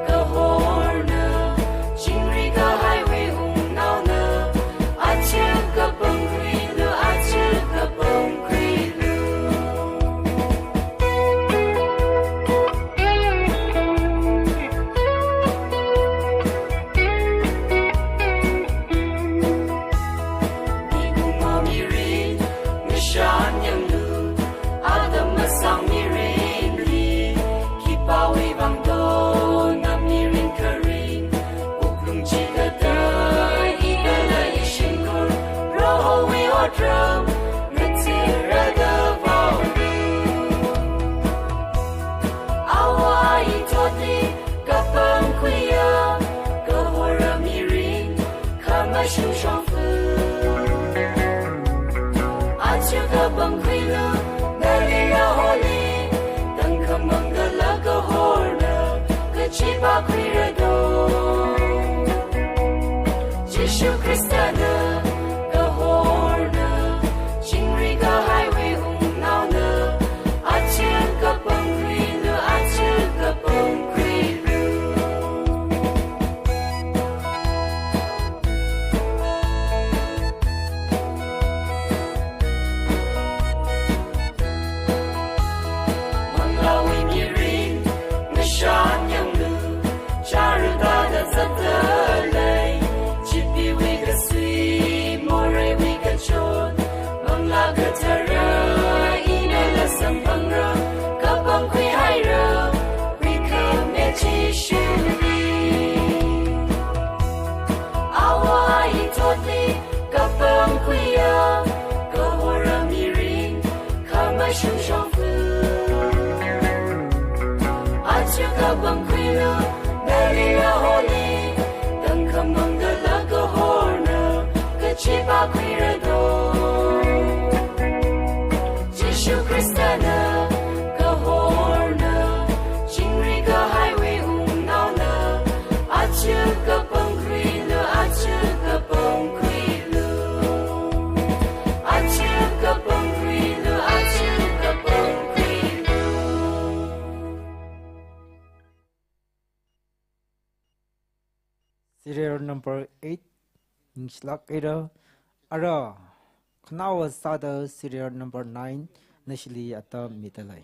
kahorna, chingri kahaiwui wungnaona, aja kapangkhuilu, aja kapangkhuilu. Mikumo mirin, ngashan yanglu, atam masang mirinli, khipāwui vang dona mirin kharing, wuklung chikathā, ikala ishingkur, Prohowui otram, ngathara da vaolu. Awo ayi thotli, kapangkhuiya, kahora mirin, khamashung shongfa. Aja kapangkhuilu, nali Proholi, tangkhamang kala kahorna, kachipā khuirado. Jishu Khristana kahorna, chingri kahaiwui wungnaona, aja kapangkhuilu, aja kapangkhuilu. Manglāwui mirin, ngashan yanglu, chara thāda zatda lei, chipiwui kasui, moreiwui kachon, Manglā Kathara, inala samphangra, kapangkhui haira, wui khame Jishuli. Awo ayi thotli, kapangkhuiya, kahora mirin, khamashung shongfa. Aja kapangkhuilu, nali Proholi, tangkhamang kala kahorna, kachipā khuirado. Jishu Khristana kahorna, chingri kahaiwui wungnaona, aja kapangkhuilu, aja kapangkhuilu. Aja kapangkhuilu, aja kapangkhuilu. Serial number eight, ningshilāk haira, ara, khanaowa sāda serial number nine, nashili atam mida lei.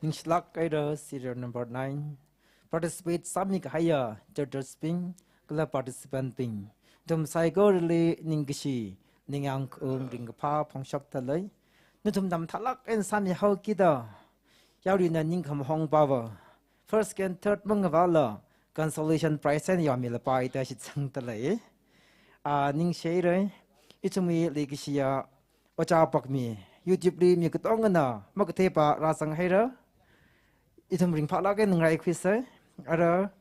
Ningshilāk haira serial number nine. Participate sāmi kahaiya judges bing, kala participant bing. Nathum saikorali ningkashi, ningyāng khaung ringkaphā phongshokda lei. Nathum tamthālāk eina sāmihao kida, yaruina ningkhamathong pava first, second, third mangavāla consolation prize eina yaomilapai da shitsangda lei. Ah, ningshi haira, ithumwui leikashiya Ojā Pakmi, YouTube li mi katongana makatheipa rāzang haira. Ithum ringphālāk eina ngaraikhuisa. Ara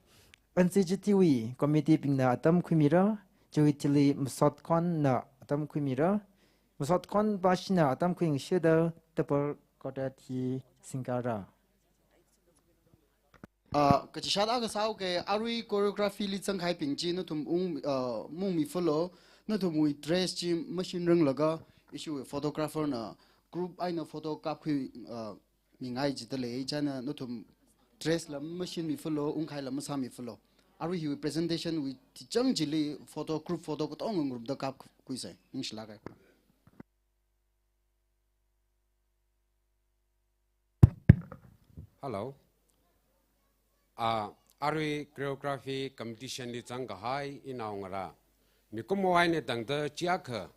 N C G T wui committee bingna atam khuimira, chiwui thili Masot Khon na atam khuimira. Masot Khon bashina atam khuingashida double quartet hi singkara. Ah, kachishāda kasāo ke arui choreography li zangkahaibing chi nathum ung, ah, mungmi falo, nathumwui dress chi mashing ranglaga, ishiwui photographer na group eina photo kapkhui, ah, mingai jida lei, china nathum dress la mashingmi falo, ungkhaila masāmi falo. Arui hiwui presentation wui tichang chili photo, group photo katonga group da kapkhuisa. Ningshilāk hai. Hello. Ah, arui choreography competition li zangkahai inao ngarā, mikumo eina tangda chiyākha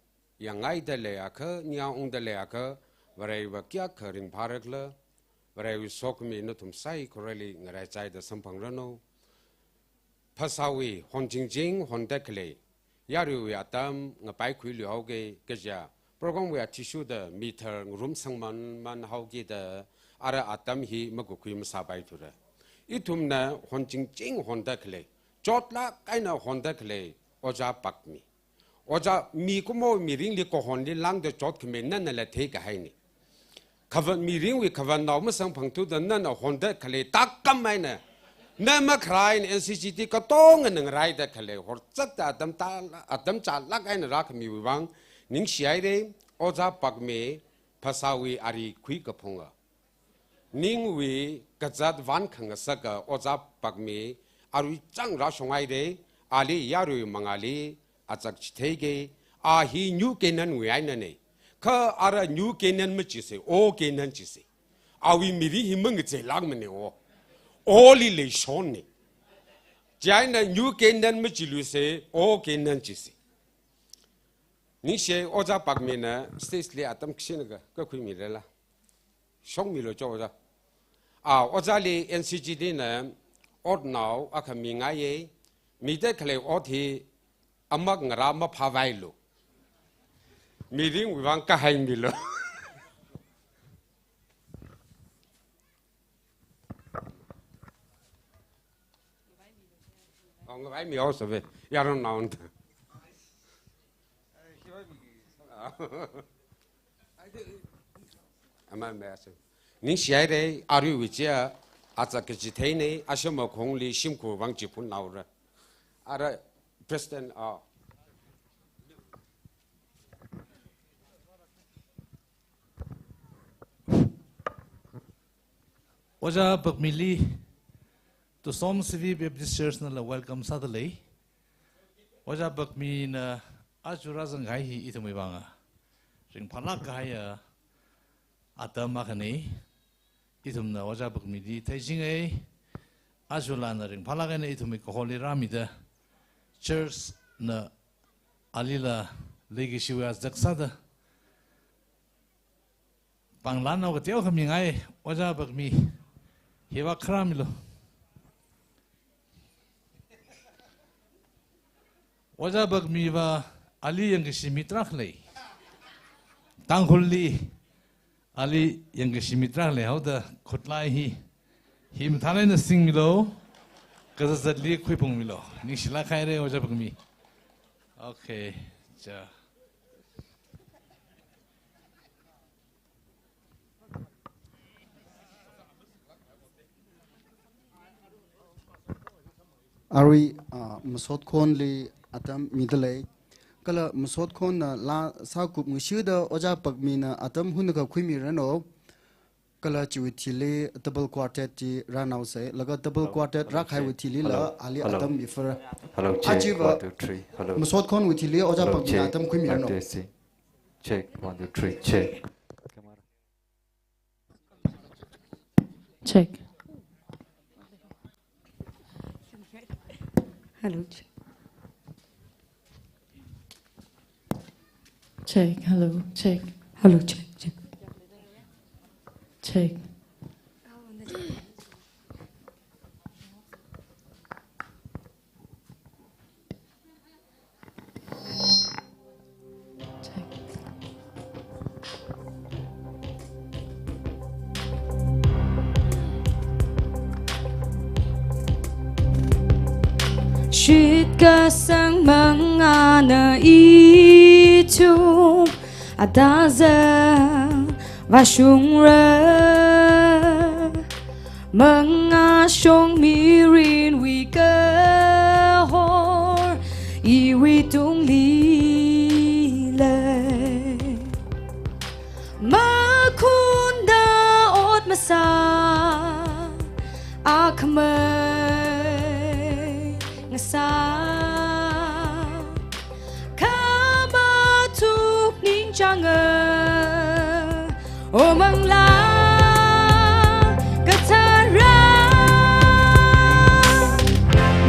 yangngaida leiakha, ningyāng ungda leiakha, Varewui vang kayākha ringphāra khala, Varewui sokhami nathum saikorali ngaraichaida samphangranu. Phasāwui honchingching honda khalei yaruiwui atam ngapaikhuilu haoke kaja, program wui athishurda mi thar ngarumsang manman haokida ara atam hi makakhui masāpaithura. Ithumna honchingching honda khalei, chotlāk eina honda khalei Ojā Pakmi. Ojā, mikumo mirinli kahonli lāngda chotkhami nanala theikahaina. Khavat mirinwui khavat nao masangphangthuda nana honda khalei tākam eina, na makharā eina N C G T katongana ngaraida khalei horzakta atam ta, atam chālāk eina rākhamiwui vang ningshi haira. Ojā Pakmi, phasāwui ari khuikaphunga, ningwui kazat vānkhangasaka Ojā Pakmi, arui chang rāshung haira. Ali yaruiwui mangāli azak chitheike. A hi New Canaan wui einana. Kha ara New Canaan machisa, Old Canaan chisa. Awui mirin hi mangacheilākmana o. Old li leishonna. Chieina New Canaan machiluisa, Old Canaan chisa. Ningshi, Ojā Pakmina stage li atam kashinaka kakhuimira la. Shongmilu cho Ojā. Ah, Ojāli N C G T na otnao akha mingaiya. Mida khalei ot hi amak ngarā maphāvailu. Mirinwui vang kahaimilu. Oh, ngavaimi haosave. Yaronnao. Ama mese. Ningshi haira, aruiwui chiya, azak kachitheina, ashamakhongli shimkhur vang chiphunnaora. Ara President, ah. Ojā Pakmili Tusom C V Baptist Church nala welcome sāda lei. Ojā Pakmina aja rāzanghai hi ithumwui vanga ringphālāk kahaiya atam akhana. Ithumna Ojā Pakmili theichinga. Ajalana ringphālāk eina ithumwui kaholi rāmida, church na alila leikashiwui azak sāda pānglanao kateokha mingai. Ojā Pakmi, hiva kharāmilu. Ojā Pakmiva ali yangkashi mi tarākha lei. Tangkhulli ali yangkashi mi tarākha lei haoda khutlai hi, hi mathālāk eina singmilu, kazazatli khuiphungmilu. Ningshilāk haira Ojā Pakmi. Okay, cha. Arui, ah, Masot Khonli atam mida lei. Kala Masot Khonna laa sākup ngashida Ojā Pakmina atam hunakha khuimiranu. Kala chiwui thili double quartet chi rānaosa. Laga double quartet rākahaiwui thilila ali atam mifara. Hello, check, achiva one, two, three. Hello. Masot Khonwui thili Ojā Pakmina atam khuimiranu. Hello, check. One, two, three, check. Camera. One, two, three, check. Camera. Check. Hello, check. Check, hello, check. Hello, check, check. Check. Shitkasang mangāna ithum āthāzang vāshungra. Mangāshong mirinwui kahor iwui tungli lei. Makhunda ot masā akhamei ngasā. Khamathuk ningchānga, O Manglā Kathara,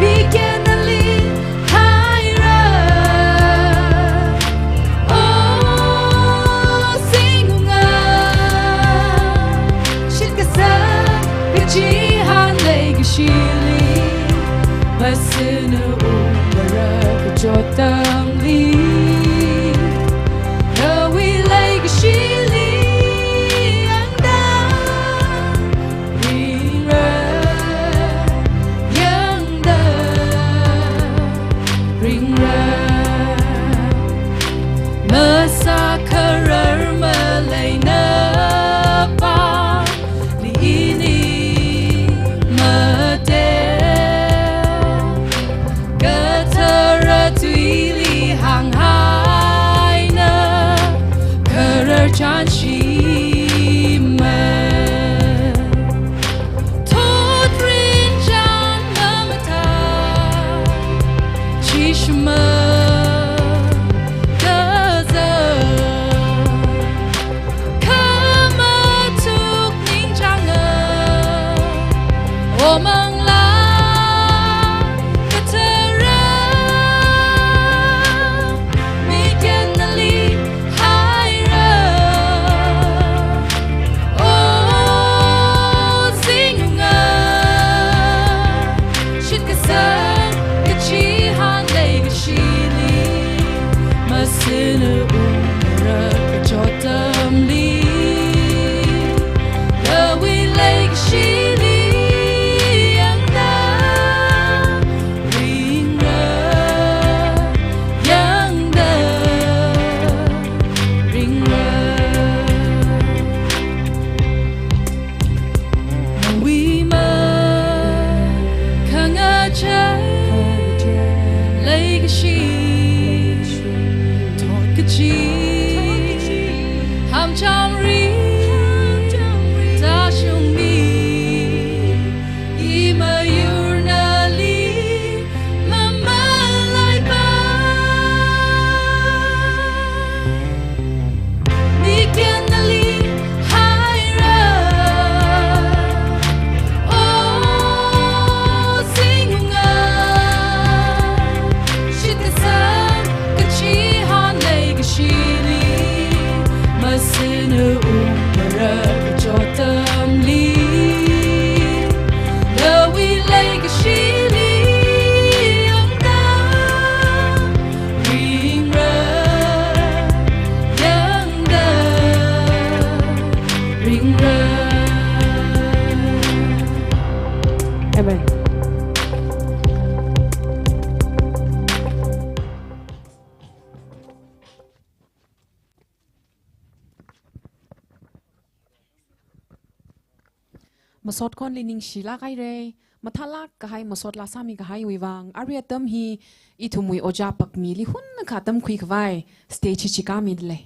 mi kyanali haira. O Singunga, shitkasang kachihān leikashili, masāna ungmara kachot atamli, nawui leikashili yangda ringra, yangda ringra. Masākharar maleina pāngli ini mate, kathara tuili hānghaina kharar chān shimei. Thot rin chān mamathā, chi shimān kazā. Khamathuk ningchānga, O Manglā Kathara, mi kyanali haira. O Singunga, shitkasang kachihān leikashili, masāna ungmara kachot atamli, nawui leikashili yangda ringra, yangda ringra. Nawui makhangachei leikashi thot kachi, hamcham ri tāshungmi, i mayur nali mamalaipa. Mi kyanali haira. O Singunga, shitkasang kachihān leikashili, masāna ungmara kachot atamli, nawui leikashili yangda ringra, yangda ringra. Amen. Masot khonli ningshilāk haira, mathālāk kahai masot laa sāmi kahaiwui vang, arui atam hi ithumwui ojā Pakmili hunakha tamkhui khavai stage hi chikāmida lei.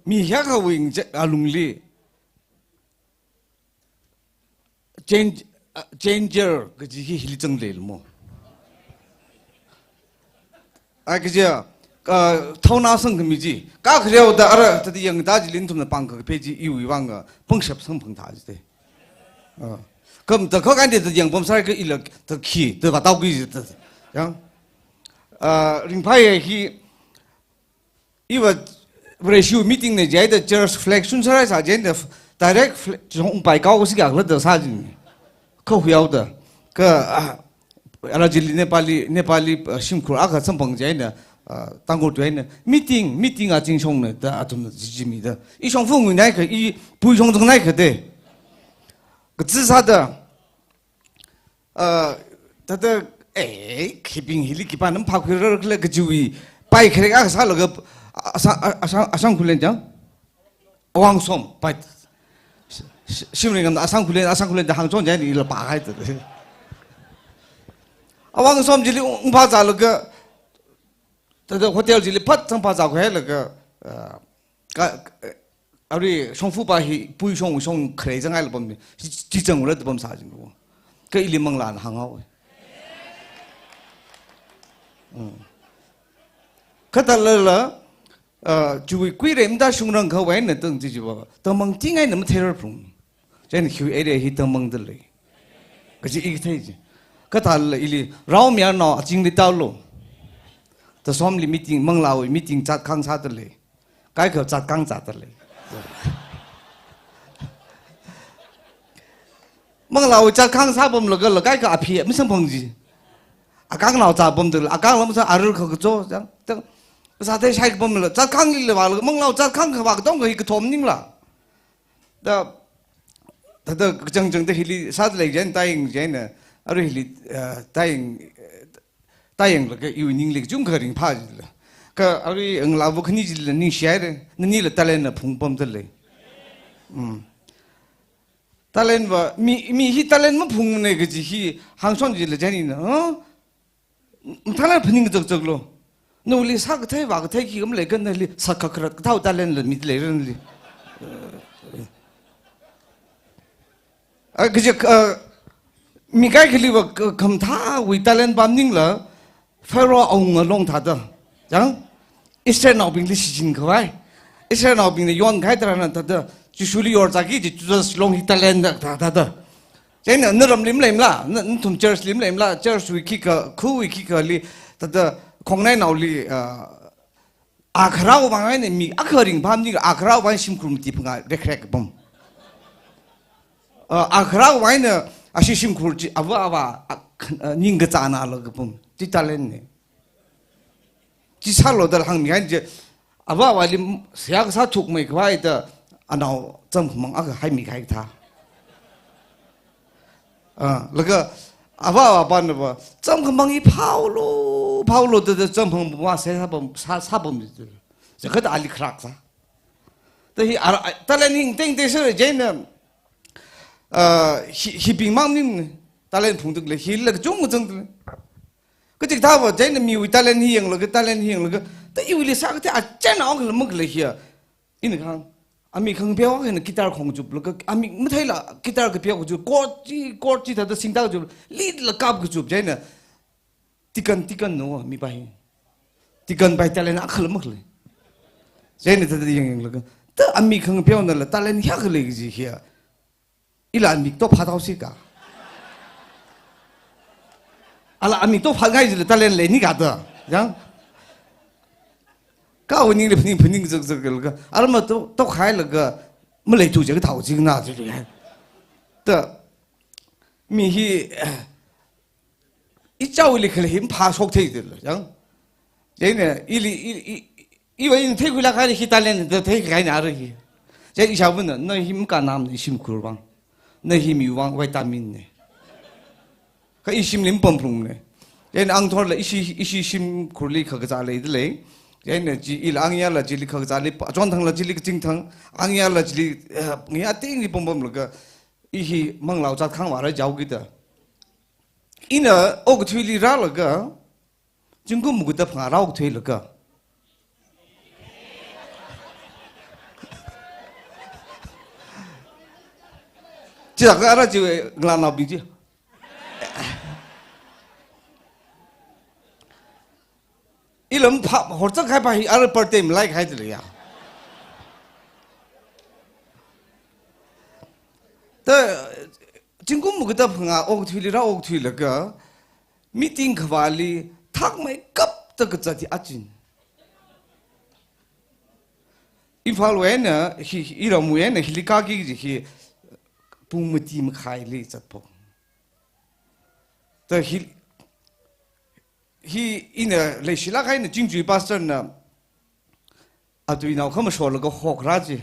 mi hiyākhawui nje-, alungli change, uh, changer kaji hi hili zangleilamo. A kaja, uh, thaona sangkhami chi. Kakhareo da ara, thāda yangda chili nathumna pāng kaphā chi iwui vang, uh, pangshap samphang thā jite. Uh, kam da kha kandi da yangpam sāra kha ila da khi, da vātao ki ji da. Yang, uh, ringphāya hi, iva ratio meeting na jida church flag shun sāra sā jida direct flag chong pai kao si kya la da sā jin. Kha huyao da. Kha, ah, ara chili Nepali, Nepali, ah, shimkhur akha samphang jida, ah, Tangkhul tuina. Meeting, meeting a chingshong na da athumna jijimi da. I shongfa ngui nai kha, i pui shong zang nai kha de. Kachi sāda. Ah, thāda, eh, khibing hili khipāna maphākhuirar khala kajiwui pai kharek akha sālaga, asang, asang, asang khulen chang? Awang som, pai. Sh-, sh-, shimring ngamna asang khulen, asang khulen da hāngchon jai ni la pāhai thāda. Awang som chili ungpā zālaga, thāda hotel chili phat zangpā zākhuilaga, ah, ka, ka, arui shongfa pa hi pui shong shong kharei zangngai lapam ni, chi, chi zangura da pam sā jing ko. Kha ili manglāna hānghaowa. Mm. Kha thālala, ah, chiwui kuirem da shungrang khavai na tang chi chi ba. Tangmang tingai na matheirar phung. Chieina hiwui area hi tangmang da lei. Kaji i thei ji. Kha thālala ili rao mayarnao achingli taolo. Tasomli meeting, manglāwui meeting chat khang sāda lei. Kaikha chat khang sāda lei. Manglāwui chat khang sāpamlaga la kaikha aphi masamphang ji. Akangnao chapamda la, akang lam sā arar kha kacho, chang, chang. Sāthei shai kapamla, chat khangli la vāla, manglāwui chat khang kha vā katong kha hi kathom ningla. Da, thāda kachangchang da hili sāda lei jin, tayang jin na, arui hili, eh, tayang, eh, tayanglaga iwui ningli kachungkha ringphā jila. Kha arui ngalāva khani chila ningshihaira, nanila talent na phungpamda lei. Mm. Talent va, mi, mi hi talent maphungna kaji hi hāngshon jila jin na, huh? Mathālāk phaning zakzaklo. Nawuili sākathei vākathei khikha malei kha nali sākharat kathāwui talent la mi leira nali. A, kaja, a, mi kaikhali va ka, khamathāwui talent pam ningla, Pharaoh awunga long thāda. Chang? Israelnaobingli shichin khavai. Israelnaobingna yonkahai tharan thāda, Jishuli yorzāki ji Judas long hi talent da thā, thāda. Chieina naramli maleimala, na, nathum church li maleimala, church wui khikha, khawui khikhali, thāda, khongnainaoli, ah, akharao vang eina mi akha ringphā maningla, akharao vang shimkhur mati phangā rekrek kapam. Ah, akharao vang eina ashi shimkhur chi ava ava, ah, kh-, ah, ningkachāna la kapam. Chi talent ne. Chi sālo da hāngmihai je, ava avali seihā kasā thukmei khavai da anao chamkhamang akha haimi kahai thā. Ah, laga ava avapana va, chamkhamang hi phaolo, phaolo da, da chamkhamang va seihā sāpam, sā, sāpam ji. Chakha da ali kharak sā. Da hi ara, talent hi tengteng sāra jin na, ah, hi, hibing mang ning talent phungda lei, hila kachungkha zangda lei. Kaji thāva, chieina miwui talent hi yanglaga, talent hi yanglaga, ta iwuili sākathei achāna ong khala makhalei hiya. Ina kahāng, ami khangapheo akhana guitar khongchuplaga, ami matheila guitar kapheo kachup, chord chi, chord chi thāda singda kachup, lead la kap kachup, chieina, tikan, tikan no, mi pai. Tikan pai talent akhala makhalei. Chieina thāda yang yanglaga, ta ami khangapheonala talent hiyākha lei kaji hiya. Ila amik to phathaosi ka. Ala amik to phangai jila talent leini ka ta. Yang. Kha awui ningli phaning phaning zakzak laga. Arma to, to khailaga. Maleithu je kathao jing na je ya. Ta. Mi hi, ichaoli khalei hi maphashok thei jila. Yang. Chieina ili, ili, i, i, iva ina theikhuilāk kahai hi talent da theikahai na ara hi. Chieina ishāvana, na hi makānam na ishimkhur vang. Na hi mi vang vitamin ne. Kha ishimli mapamphung ne. Chieina angthorla ishi, ishi shimkhurli khakazā leida lei. Chieina chi ila angyala chili khakazāli, achonthangla chili kachingthang, angyala chili, eh, ngayā tingli pampamlaga, i hi manglao chatkhang vāra jaokida. Ina okathuili rālaga, zingkum muguda phangā rao thuilaga. Chila kha ara chi ngalānaobing chi. Ila phap horchak kahai pa hi ara birthday malai kahai tila ya. Ta, zingkum mukatap nga okathuili rā okathuilaga, meeting khavāli thakmeikapta kazat hi achin. Imphalwui eina, hi, hi, iramwui eina, hili kāki kaji hi, pung mati makhaili zatphok. Ta hi, hi ina leishilāk eina Chingjuwui pastor na, atuinao khamasholaga hokrachi.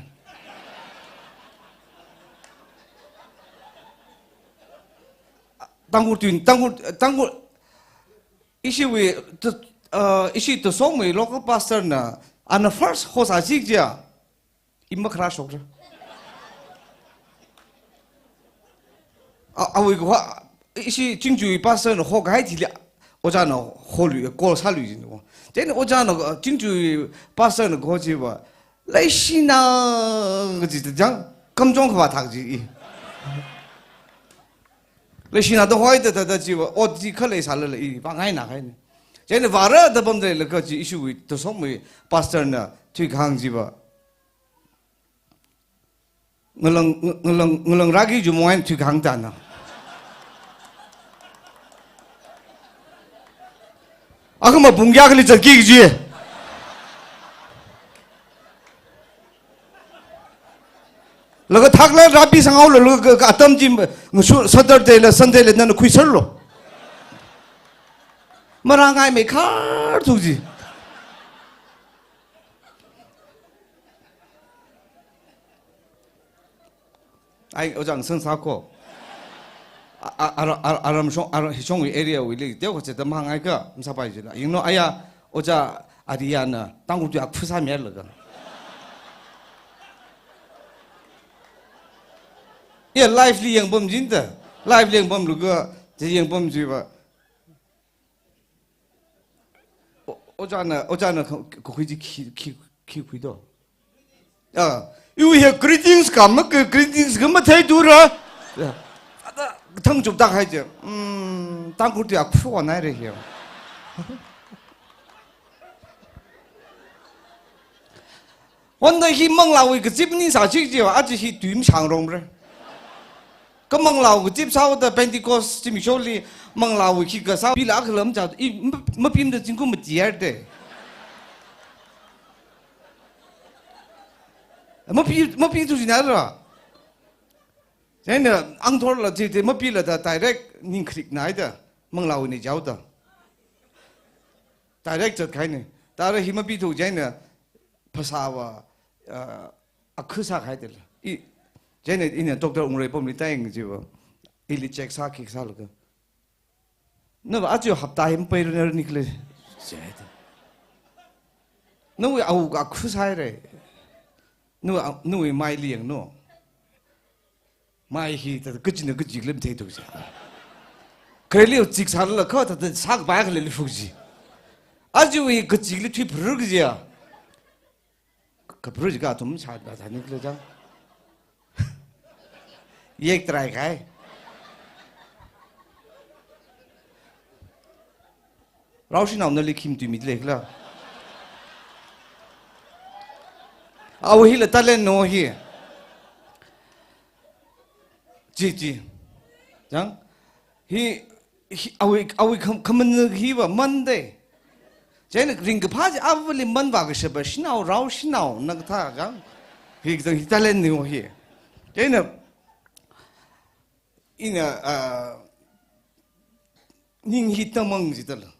Tangkhul tui, Tangkhul, Tangkhul, ishiwui, tu, uh, ishi Tuisongwui local pastor na, ana first hosāsi jiakha, i makharāshokra. A, awui kaho, ishi Chingjuwui pastor na hokahai thili, ojāna holui, call sālui jin wo. Then ojāna, uh, Chingjuwui pastor na kaho chiva, leishina kaji ta jang, kamchong khavā thak ji i. Leishina da hoi da da da chiva, ot chi khalei sālala i, vāngaina kahaina. Chieina vāra da pamda leilaga chi ishiwui Tuisongwui pastor na thuikahāng chiva. Ngalang, ngalang, ngalang rāki jumong eina thuikahāng tana. Akhama pung kayākhali zatki kaji. Laga thakla rāpisanghaolu, laga ka, ka atam chi, ngasu Saturday la Sunday la nana khuiserlu. Marāngaimei kharthu ji. Ai, ojā ngasān sāko. A, a, ara, ara, aram shong, ara, hishongwui area wuili, teokha chida mahāngai ka, masāpai jila. Yanglu aya, ojā Ariyana, Tangkhul tui akhu sāmilaga. Ya, live li yangpam jinda. Live li yangpamlaga, chi yangpam jiva. O-, ojāna, ojāna ka, kakhui chi khi, khi, khi khuido. Ah, iwui hi greetings ka, ma ka greetings ka matheitura. Ya. Ada thang chuptak hai je. Hmm, Tangkhul tui akhu anaire hi. Wanda hi manglāwui kazip ni sāchik jiva, aja hi tui mashāngromra. Ka manglāwui kazip sāhaoda Pentecost zimiksholi manglāwui khikha sā, pila akhalam cha, i, ma, mapimda zingkum mati haira de. Mapi, mapithu jinara. Chieina angthorla chi, chi mapila da direct ningkrik naida, manglāwui ni jaoda. Direct zatkahaina. Tara hi mapithu chieina phasāva, ah, akhu sākahai tila. I, chieina ina Doctor Wungreipamli tāyang jiva. Ili check sā khikha sālaga. Nava aja hapta hi mapairunar nikle. Chieina. Nawui awuk akhu sāhaira. Nawui a-, nawui maili yanglu. Mai hi ta kachina kachikli matheithu ji. Khareli chik sālala kha ta, ta sākapai khaleli phuk ji. Ajawui kachikli thui phurur kajiya. Kaphurur ji ka athum sā, sā, sāni khala jang. Yek try kahai. Rao shanao nali khi matuimida leikhala. Awui hila talent no hi. Chi, chi. Jang? Hi, hi, awui, awui kham-, khaman hiva mande. Chieina ringkaphā chi avali manvā kashapa shanao, rao shanao, nang thā jang. Hi jang hi talent no hi. Chieina, ina, ah, ning hi tangmang jidala.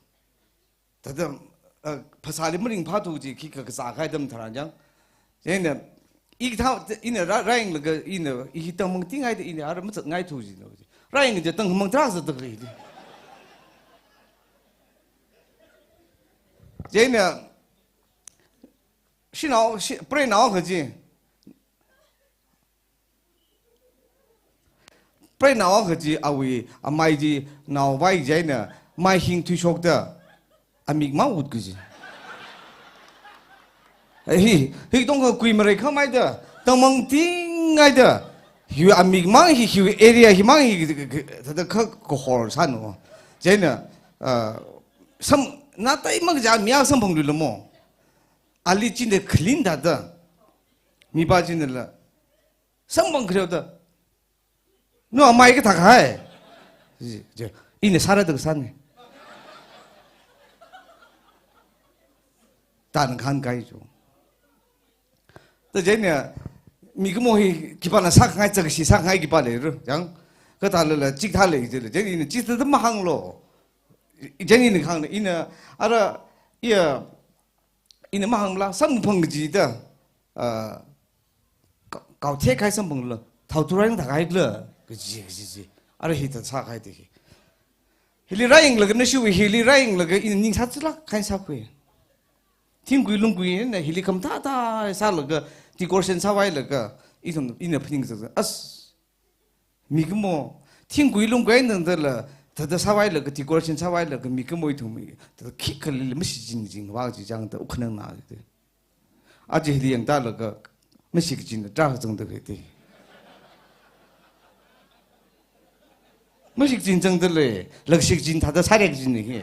Thāda, ah, phasāli maringphāthu ji khikha kasā kahai atam tharan jang. Chieina, i thā, ina rā, rāyanglaga, ina, i hi tangmang tingai da, ina ara mazatngaithu ji no ji. Rāyang ji tangmang tarākha zatda khalei ji. Chieina, shanao, shi-, preinao kaji. Preinao kaji awui amai chi naovai chieina maihing thuishokta amik mawut kaji. Hi, hi tongkha kui mareikhamei da, tangmang tingai da, Hiwui amik mang hi, hiwui area hi mang hi, thāda kha kahor sānu. Chieina, ah, sam, na tai mang ja mi akha samphangluilu mo. Ali china clean thāda. Mipā chinala samphang khareo da. No, amai kathā kahai. Ji, ji. Ina sāra da kasāna. Tan khan kai jo. Da chieina, mikumo hi khipāna sākhangai, zakshi sākhangai khipā leiru. Yang, kathālala, chikathā lei jila. Chieina ina chithāda mahānglu. Chieina ina kahāngna, ina, ara, iya, ina mahāngla, samphang kajida, ah, ka-, kaothei kahai samphangla, thao turai thākahaila, kaji, kaji, ji. Ara hithā sākahai da hi. Hili rāyanglaga nashiwui hili rāyanglaga ina ning sāchilak kahai sākhui. Thingkui lungkuina hili khamathā thā sālaga, decoration sāvailaga, ithum ina phaningzak, as, mikumo, thingkui lungkui nangdala, thāda sāvailaga, decoration sāvailaga, mikumo ithum, thāda khikhalila mashichin chin vak chi chang da, ukhanang na da. Aja hili yangtālaga, mashichin da, tra zangda kati. Mashichin zangda lei, lakshichin thāda sārek chin hi.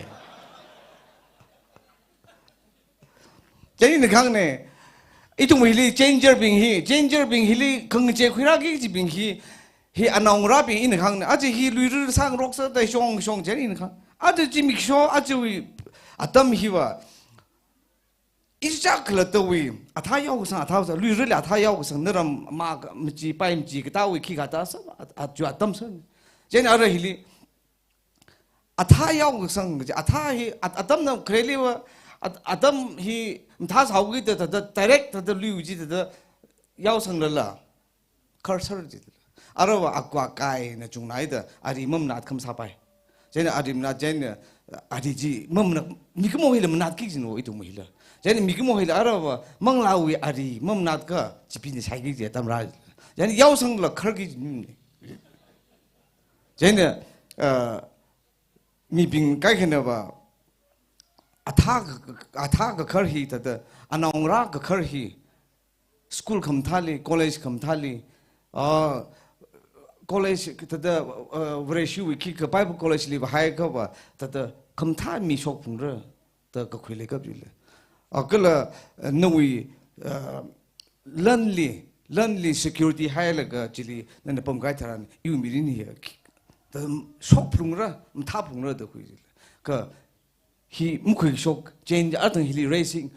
Chieina kahāngna, ithum hili changer bing hi, changer bing hili khangachei khuirāki kaji bing hi, hi anaongarābing ina kahāngna, aja hi luira sāngarok sāda shong shong chieina ina kahāng. Aja zimiksho, ajawui atam hiva, ichak khalattawui, athā yaokasang, athā yaokasang, luirali athā yaokasang, naram ma ka-, machi, pai machi, kathāwui khikha thā sā, a-, a-, ju atam sā. Chieina ara hili, athā yaokasang kaji, athā hi, at-, atamna khareliva, at-, atam hi mathāsāhaoki da, thāda, direct thāda luiu ji thāda, yaosanglala, kharsar ji. Arava akwa kaina chungnaida, ari mamanat kham sāpai. Chieina ari manat chieina, ari chi mamanat, mikumo hila manatki jino ithum hila. Chieina mikumo hila arava manglāwui ari mamanat kha, chipina shaiki ji atam rā. Chieina yaosangla kharki jini. Chieina, ah, mibing kaikhanava, athā ka-, athā kakhar hi thāda, anaongarā kakhar hi, school khamathāli, college khamathāli, ah, college thāda, ah, Vareshiwui khikha Bible College li vāhaiakhava, thāda khamathā mi shokphungra da kakhui leikap jila. Ah, kala, ah, nawui, ah, lanli, lanli security hailaga chili nana pamkahai tharan, iwui mirin hi, thāda shokphungra, mathāphungra da khui jila. Kha hi makhuishok, change, athang hili raising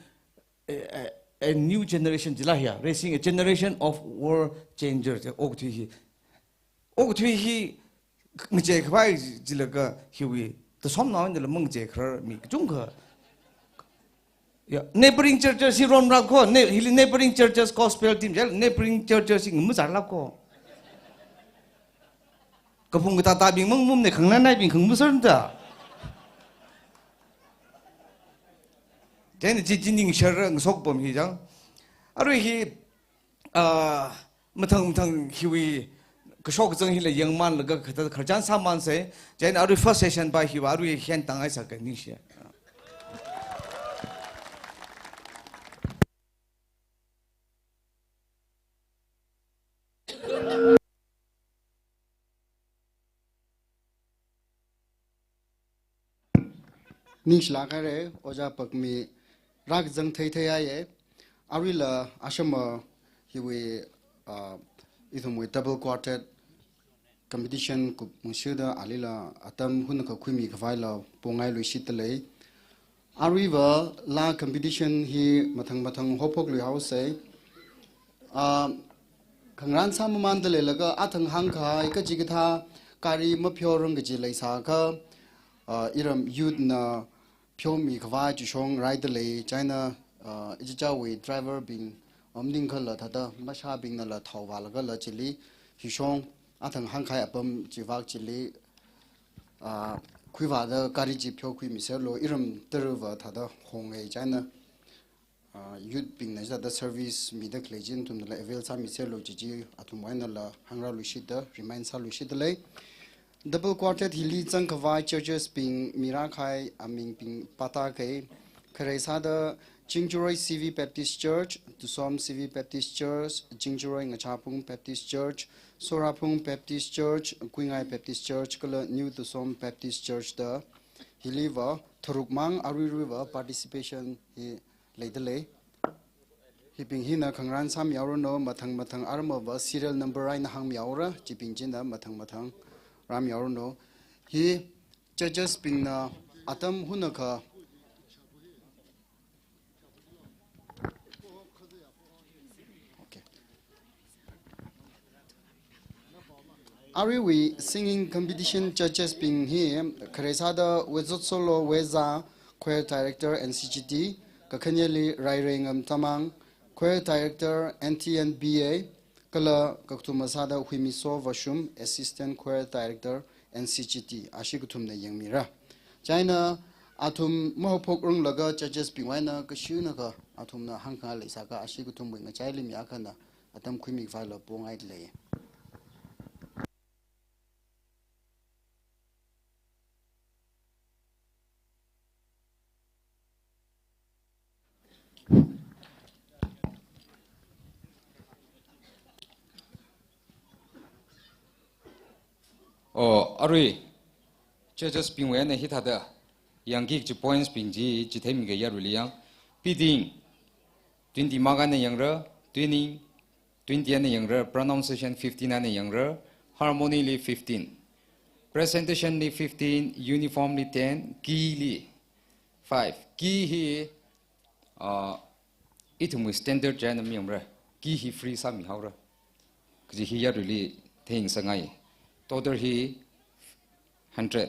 a, a, a new generation jila hiya, raising a generation of world changers, okathui hi. Okathui hi ngachei khavai jilaga hiwui, thāda somnao nala mangachei kharar mi kachungkha. Ya, neighboring churches hi ronra ko, ne-, hili neighboring churches gospel team jila, neighboring churches hi ngamazarla ko. Kaphung katātābing mang mumne, khangnanaibing khangmasarda. Chieina chi, chi ningshar ngasok pam hi chang. Arui hi, ah, mathang mathang hiwui kashok kazang hila yangmanlaga kata kharchan sāmansa. Chieina arui first session pa hiva arui hen tangai sāka ningshi. Ningshilak haira, Ojā Pakmi rākazang theithei haiya. Aruila ashama hiwui, ah, ithumwui double quartet competition kupngasoda alila atam hunakha khuimi khavaila pongai luishitda lei. Aruiva laa competition hi mathang mathang haophok luihaosa. Ah, khangarān sāmamanda leilaga athang hāngkahai kachikathā gari mapheorang kaji leisākha, ah, iram youth na pheomi khavai chishong raida lei, chieina, ah, ichichāwui driver bing, om ningkhala thāda mashābingnala thaovālagala chili, hishong athang hāngkahai apam chivak chili, ah, khuivāda gari chi pheokhuimiserlu, iram taruva thāda hongai chieina, ah, youth bingna thāda service mida khalei chi nathumnala avail sāmiserlu chi chi athumwui einala hāngrāluishitda, remind sāluishitda lei. Double quartet hili zangkhavai churches bing mirākahai amingbing pātākei. Kharei sāda Chingjaroi C V Baptist Church, Tusom C V Baptist Church, Chingjaroi Ngachāpung Baptist Church, Soraphung Baptist Church, Kuingai Baptist Church, kala New Tusom Baptist Church da hiliva tharuk mang aruiruiva participation hi leidalei. Hibing hina khangarān sāmihaoranu, mathang mathang aramava serial number eina hāngmihaora, chibing china mathang mathang rāmihaoranu. Hi judges bingna atam hunakha. Okay. Aruiwui singing competition judges bing hi khare sāda Wezot Solo Weza, Choir Director, N C G T, kakhaneli Rairengam Tamang, Choir Director, N T N B A, kala kakathuma sāda Huimiso Vashum, Assistant Choir Director, N C G T, ashi kathumna yangmira. Chieina athum mahaophokranglaga judges bingwui eina kashinakha athumna hāngkhangai leisākha ashi kathumwui ngachaili mi akhana atam khuimi khavai la pongailei. Oh, arui judges bingwui eina hithāda yangki kachi points bing chi chitheimi kayā aruili yang. Beating twenty mark eina yangra, tuning twenty eina yangra, pronunciation fifteen eina yangra, harmony li fifteen, presentation li fifteen, uniform li ten, key li five. Key hi, ah, ithumwui standard chieina mayāmara. Key hi free sāmihaora kaji hi yaruili theingasakngai. Total hi hundred.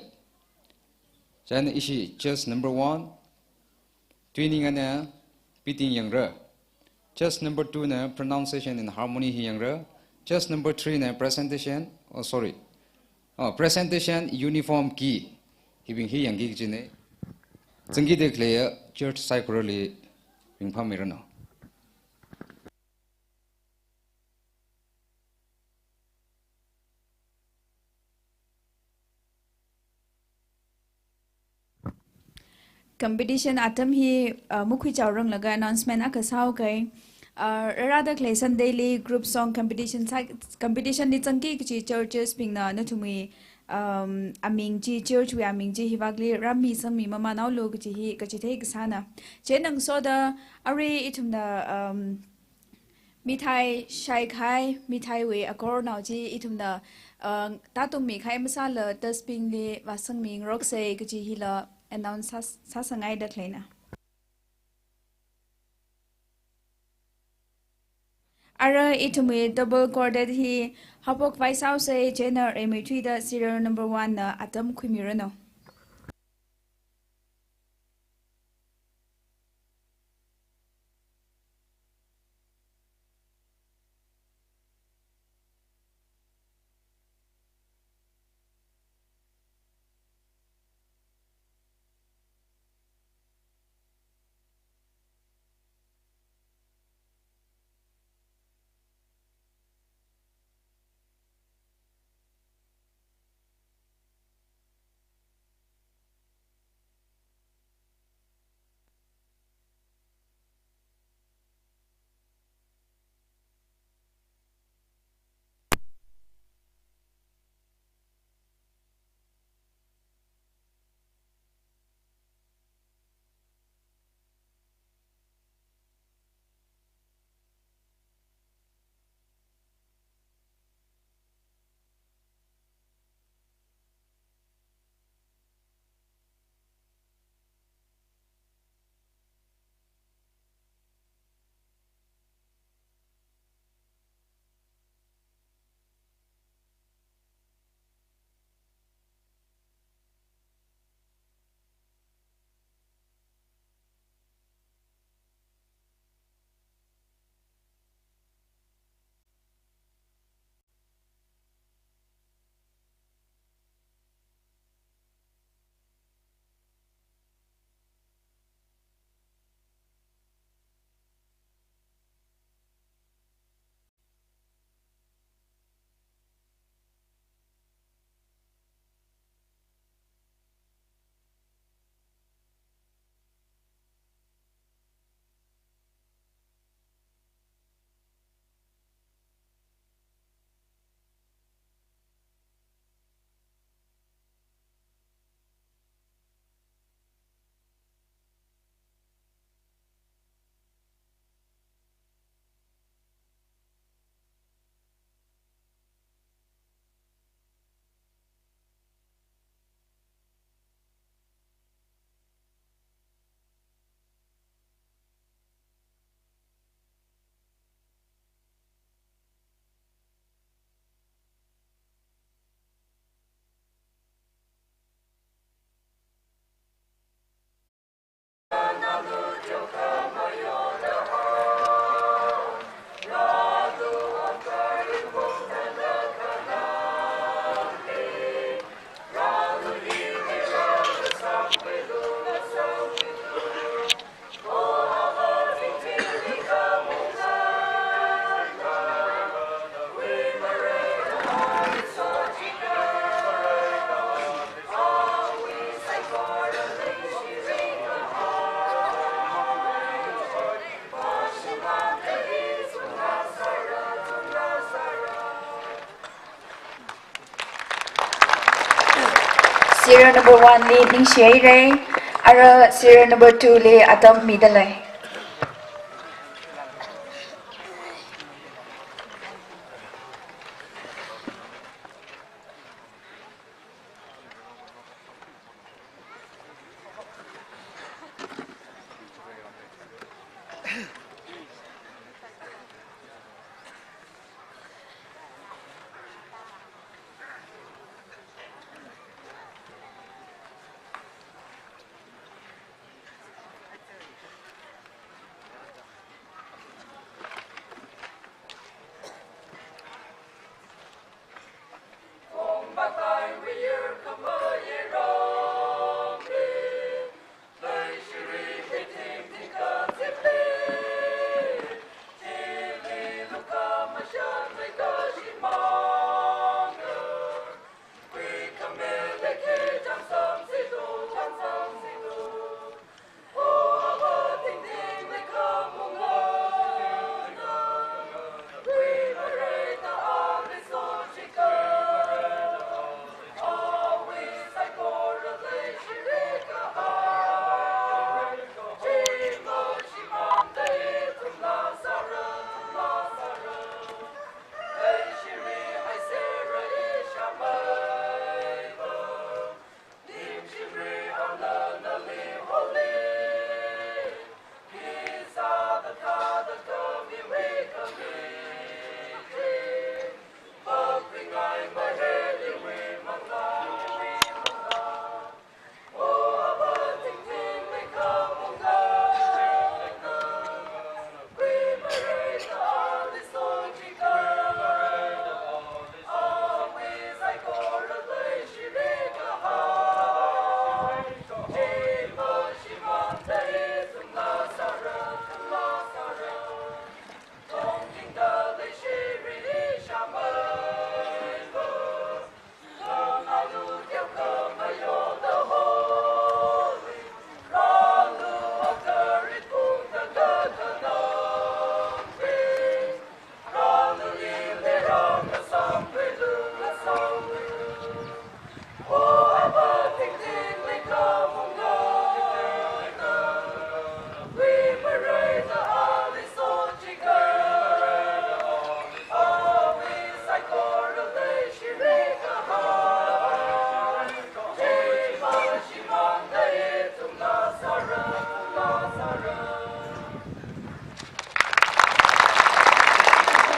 Chieina ishi judge number one, tuning eina beating yangra. Judge number two na pronunciation and harmony hi yangra. Judge number three na presentation, oh, sorry. Oh, presentation, uniform, key. Hibing hi yangki kajina. Zangkida khaleiya judge saikorali ringphāmiranu. Competition atam hi, uh, makhuichaoranglaga announcement akha sāhaoki. Uh, rārāda khalei Sunday li group song competition sā, competition li zangki kachi churches bingna nathumwui, um, aming chi, church wui aming chi hivākli rāmisangmi mamānaolu kaji hi kachithei kasāna. Chieina ngasoda arui ithumna, um, mithai shaikahai, mithaiwui akornao chi ithumna, uh, tātungmi kahai masāla dustbin li vāsangmingaroksa kaji hila announce sā, sāsangngaida khaleina. Ara ithumwui double corded hi haophok khavai sāhaosa, chieina rimeithuida serial number one na atam khuimiranu. Serial number one li ningshi haira, ara serial number two li atam midalei.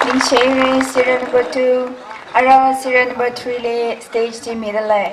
Ningshi haira, serial number two, ara serial number three li stage chi midalei.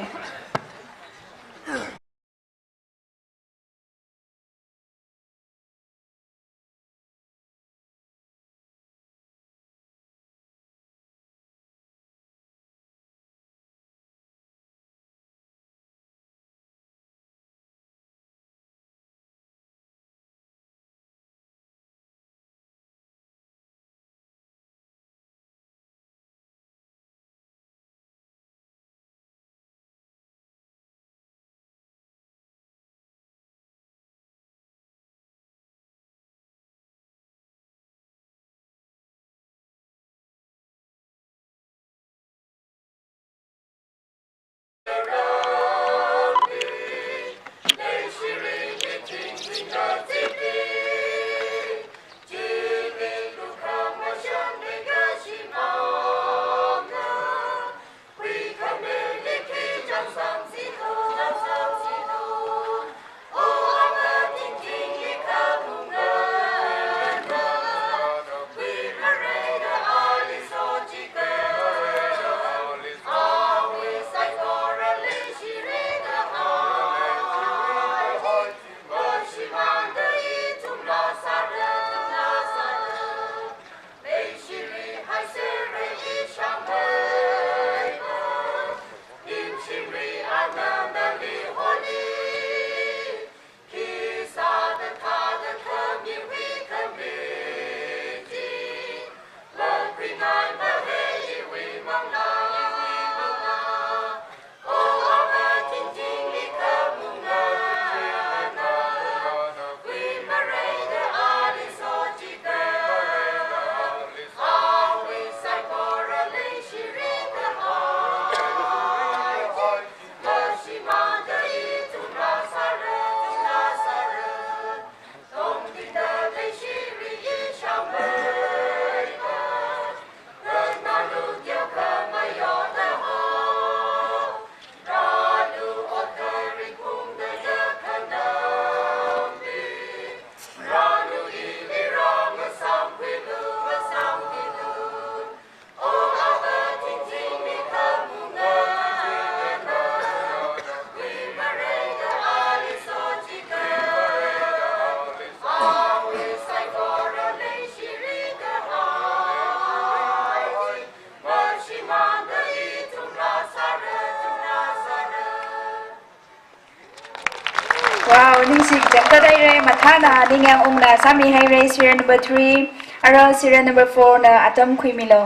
Wow, ningshi kachangkhat haira, mathāna ningyāng ungna sāmihaira, serial number three, aro serial number four na atam khuimilu.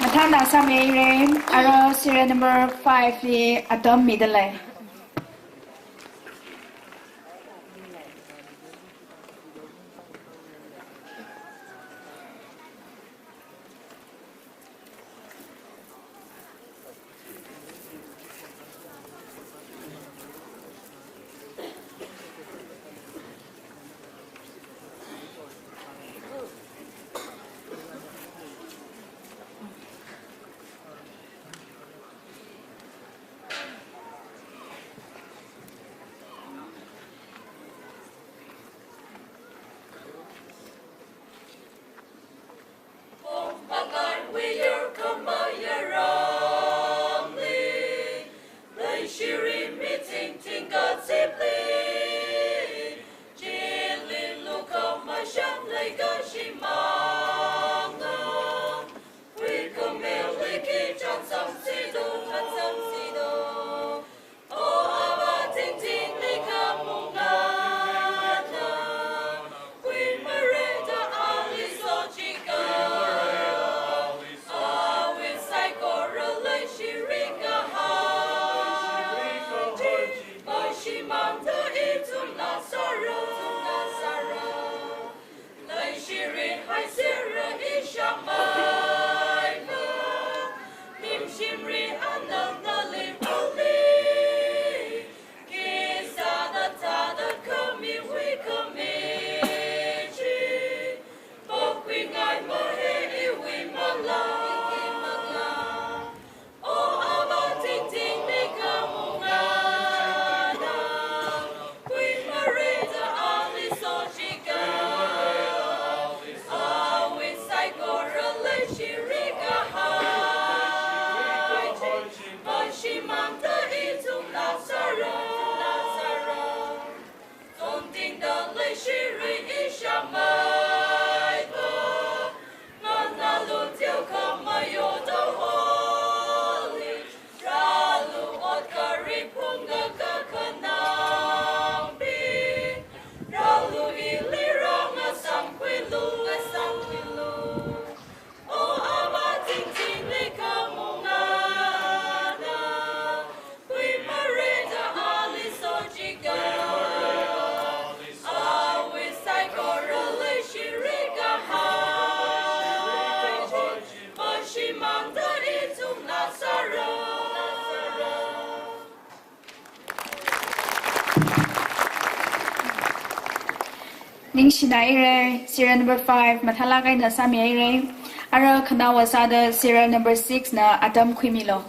Mathāna sāmihaira, aro serial number five li atam midalei. Ningshinaira, serial number five, mathālāk eina sāmihaira. Ara khanaowa sāda serial number six na atam khuimilu.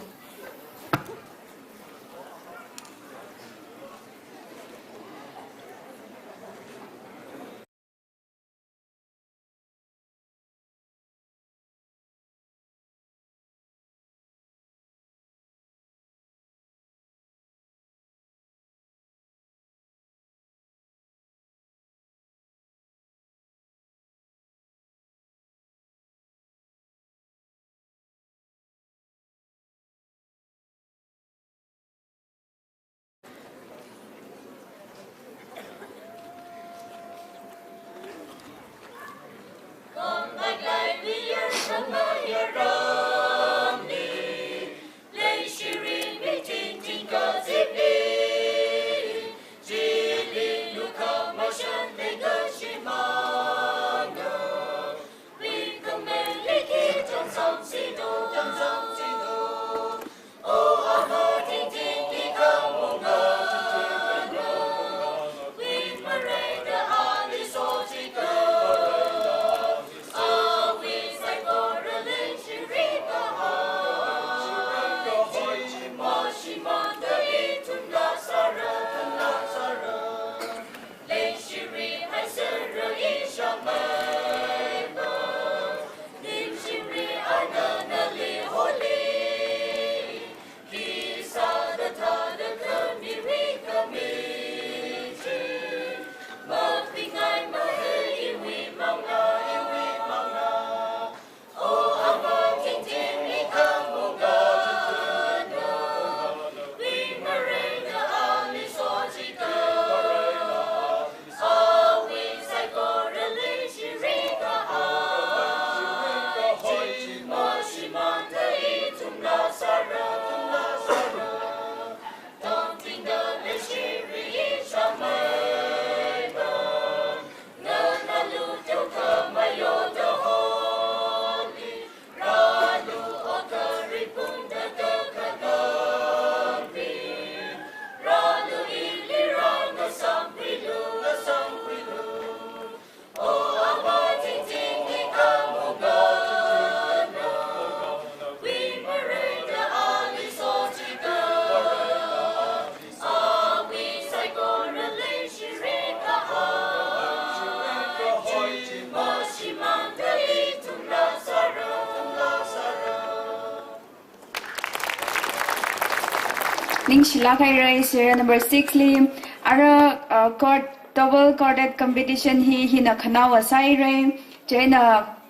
Ningshilāk haira, serial number six li. Ara, uh, chord, double chorded competition hi, hina khanaowa sāhaira. Chieina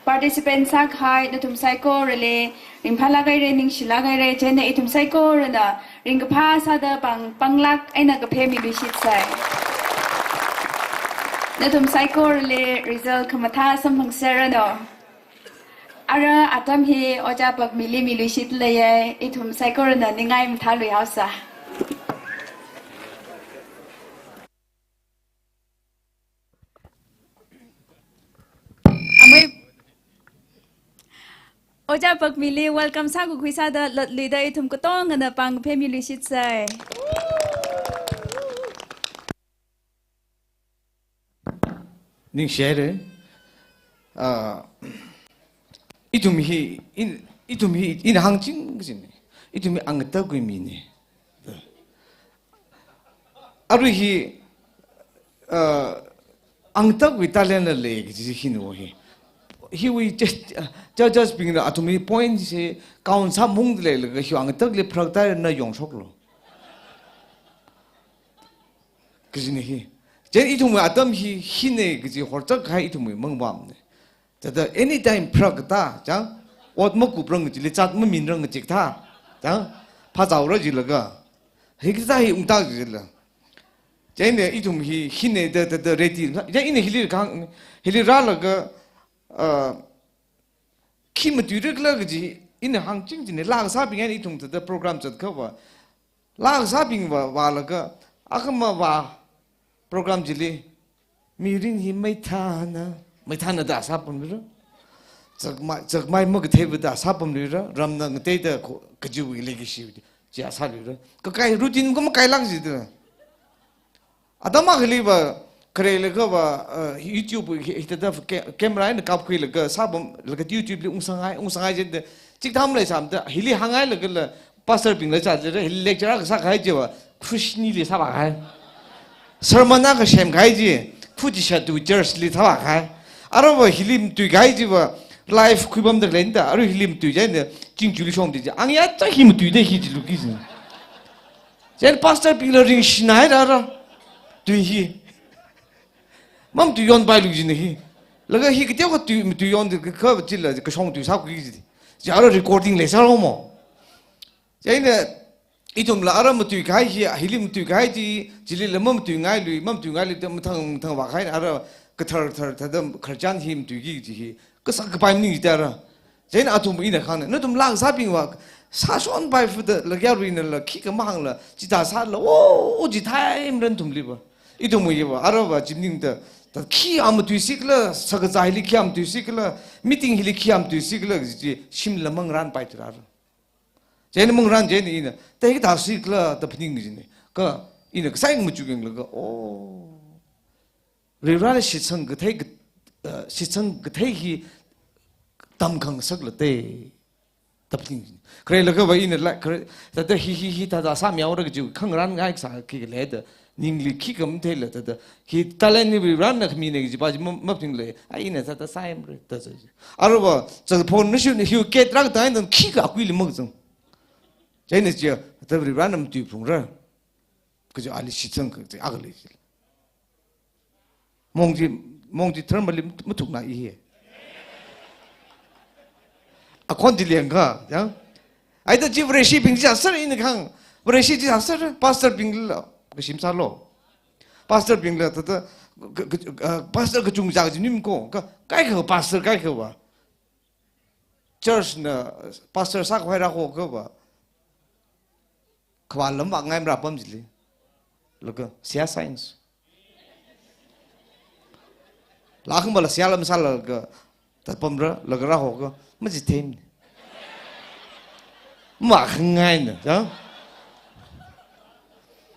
participant sākahai nathum saikorali ringphālāk haira, ningshilāk haira. Chieina ithum saikorana ringkaphā sāda pāng, pānglāk eina kaphemiluishitsai. Nathum saikorali result khamathā samphangserranu. Ara atam hi Ojā Pakmili miluishitleiya, ithum saikorana ningai mathāluihaosa. Amei, Ojā Pakmili welcome sākakhui sāda lotluida ithum katongana pāng kaphemiluishitsai. Ningshihaira. Ah, ithum hi, in, ithum hi, ina hāngching kajina. Ithum hi angatawui mina. Arui hi, ah, angatawui talent la lei kaji hina hi. Hiwui judge, judges bingna athum hi point hi count sāmungda leilaga hi angatawuili pharaktāhaira na yongshoklu kajina hi. Chieina ithumwui atam hi, hina kaji horchakhai ithumwui mangvamna. Thāda anytime pharaktā, chang, ot makuprang chili zat maminrang chikathā, chang, phāzaora jilaga. Hikathā hi ungta jila. Chieina ithum hi, hina da, da, da ready. Chieina ina hili kang, hili rālaga, ah, khi matuira khala kaji, ina hāngching kajina, laa kasābing eina ithum thāda program zatkhava. Laa kasābing vā, vālaga, akhama vā program chili, mirin hi maithāna, maithāna da sāpamluira. Zakmai, zakmai makatheiva da sāpamluira, ramna ngateida kho, kajiwui leikashi, chi sāluira. Kakai routine kha makailāk jida. Atam akhaliva, Kharei laga va, uh, YouTube hi, hithāda ca-, camera eina kapkhuilaga sāpamlaga YouTube li ungsanghai, ungsanghai jida, chikathā maleisāmada, hili hānghailaga la, pastor bingla chālira, hili lecture akha sākahai chiva, Christian li sāvākahai. Sermon akha semkahai chi, khuchishatwui church li sāvākahai. Aruiva hili matuikahai chiva, live khuipamda leida, arui hili matuichida, chingchuli shongda chi, angayā cha hi matuida hi chiluki chi. Chieina pastor bingla ringshinhaira ara, tui hi. Mamatuiyonpailu jina hi. Laga hi kateokha tui, matuiyon ka, ka chila, kashong tui sākhui ji. Chi ara recording leisālo mo. Chieina ithumla ara matuikahai hi, hili matuikahai chi, chilila mamatuingailui, mamatuingailui da mathang, mathang vākahai ara kathar, thar, thar da khararchan hi matuiki ji hi. Kasā kapai maning jida ara. Chieina athum ina kahāngna, nathum laa kasābingva, sāshonpai fuda, laga yaruinala, khikha mahāngla, chithā sāla, o, o, chithāi maran thumliva. Ithumwui va, arava, chi maningda, ta khi amatuisikhala, sakazā hili khi amatuisikhala, meeting hili khi amatuisikhala, chi, shimla mangarānpai thura. Chieina mangarān chieina ina, ta hikathā sikhala, da phaning jina. Kha, ina kasai machuk yanglaga, o. Varivarāli shitsang kathei ka, uh, shitsang kathei hi tamkhangasaklate. Tapting. Kharei laga va ina la, kharei, thāda hi, hi, hi, thāda sāmihaora kaji, khangarānngai kasā khikha leida, ningli khikha matheila thāda, hi talent hi Varivarāna khamina kajipa chi ma, maphaninglei, a ina thāda sāyamra, thāda. Aruiva, cha phone na shu, hi ket rākatā eina khikha kuili makazang. Chieina chi, thāda Varivarāna matuiphungra. Kaji ali shitsang kaji akha lei. Mong chi, mong chi thermal li mathukna i hi. Akhon chi lengkha, ya. Aida chi Vareshibing chi asar ina kahāng. Vareshi chi asar, pastor bingla, kashim sālo. Pastor bingla, thāda, ka, ka, ka, pastor kachungkha chi nim ko, ka, kaikha pastor kaikha va. Church na, pastor sākhavai rāhokha va. Khavā lam vāngai mara pam chili. Laga, seihā science. Laa khangbala seihā lam sālaga, tatpamra, laga rāhokha, machithei. Makhangaina, ya?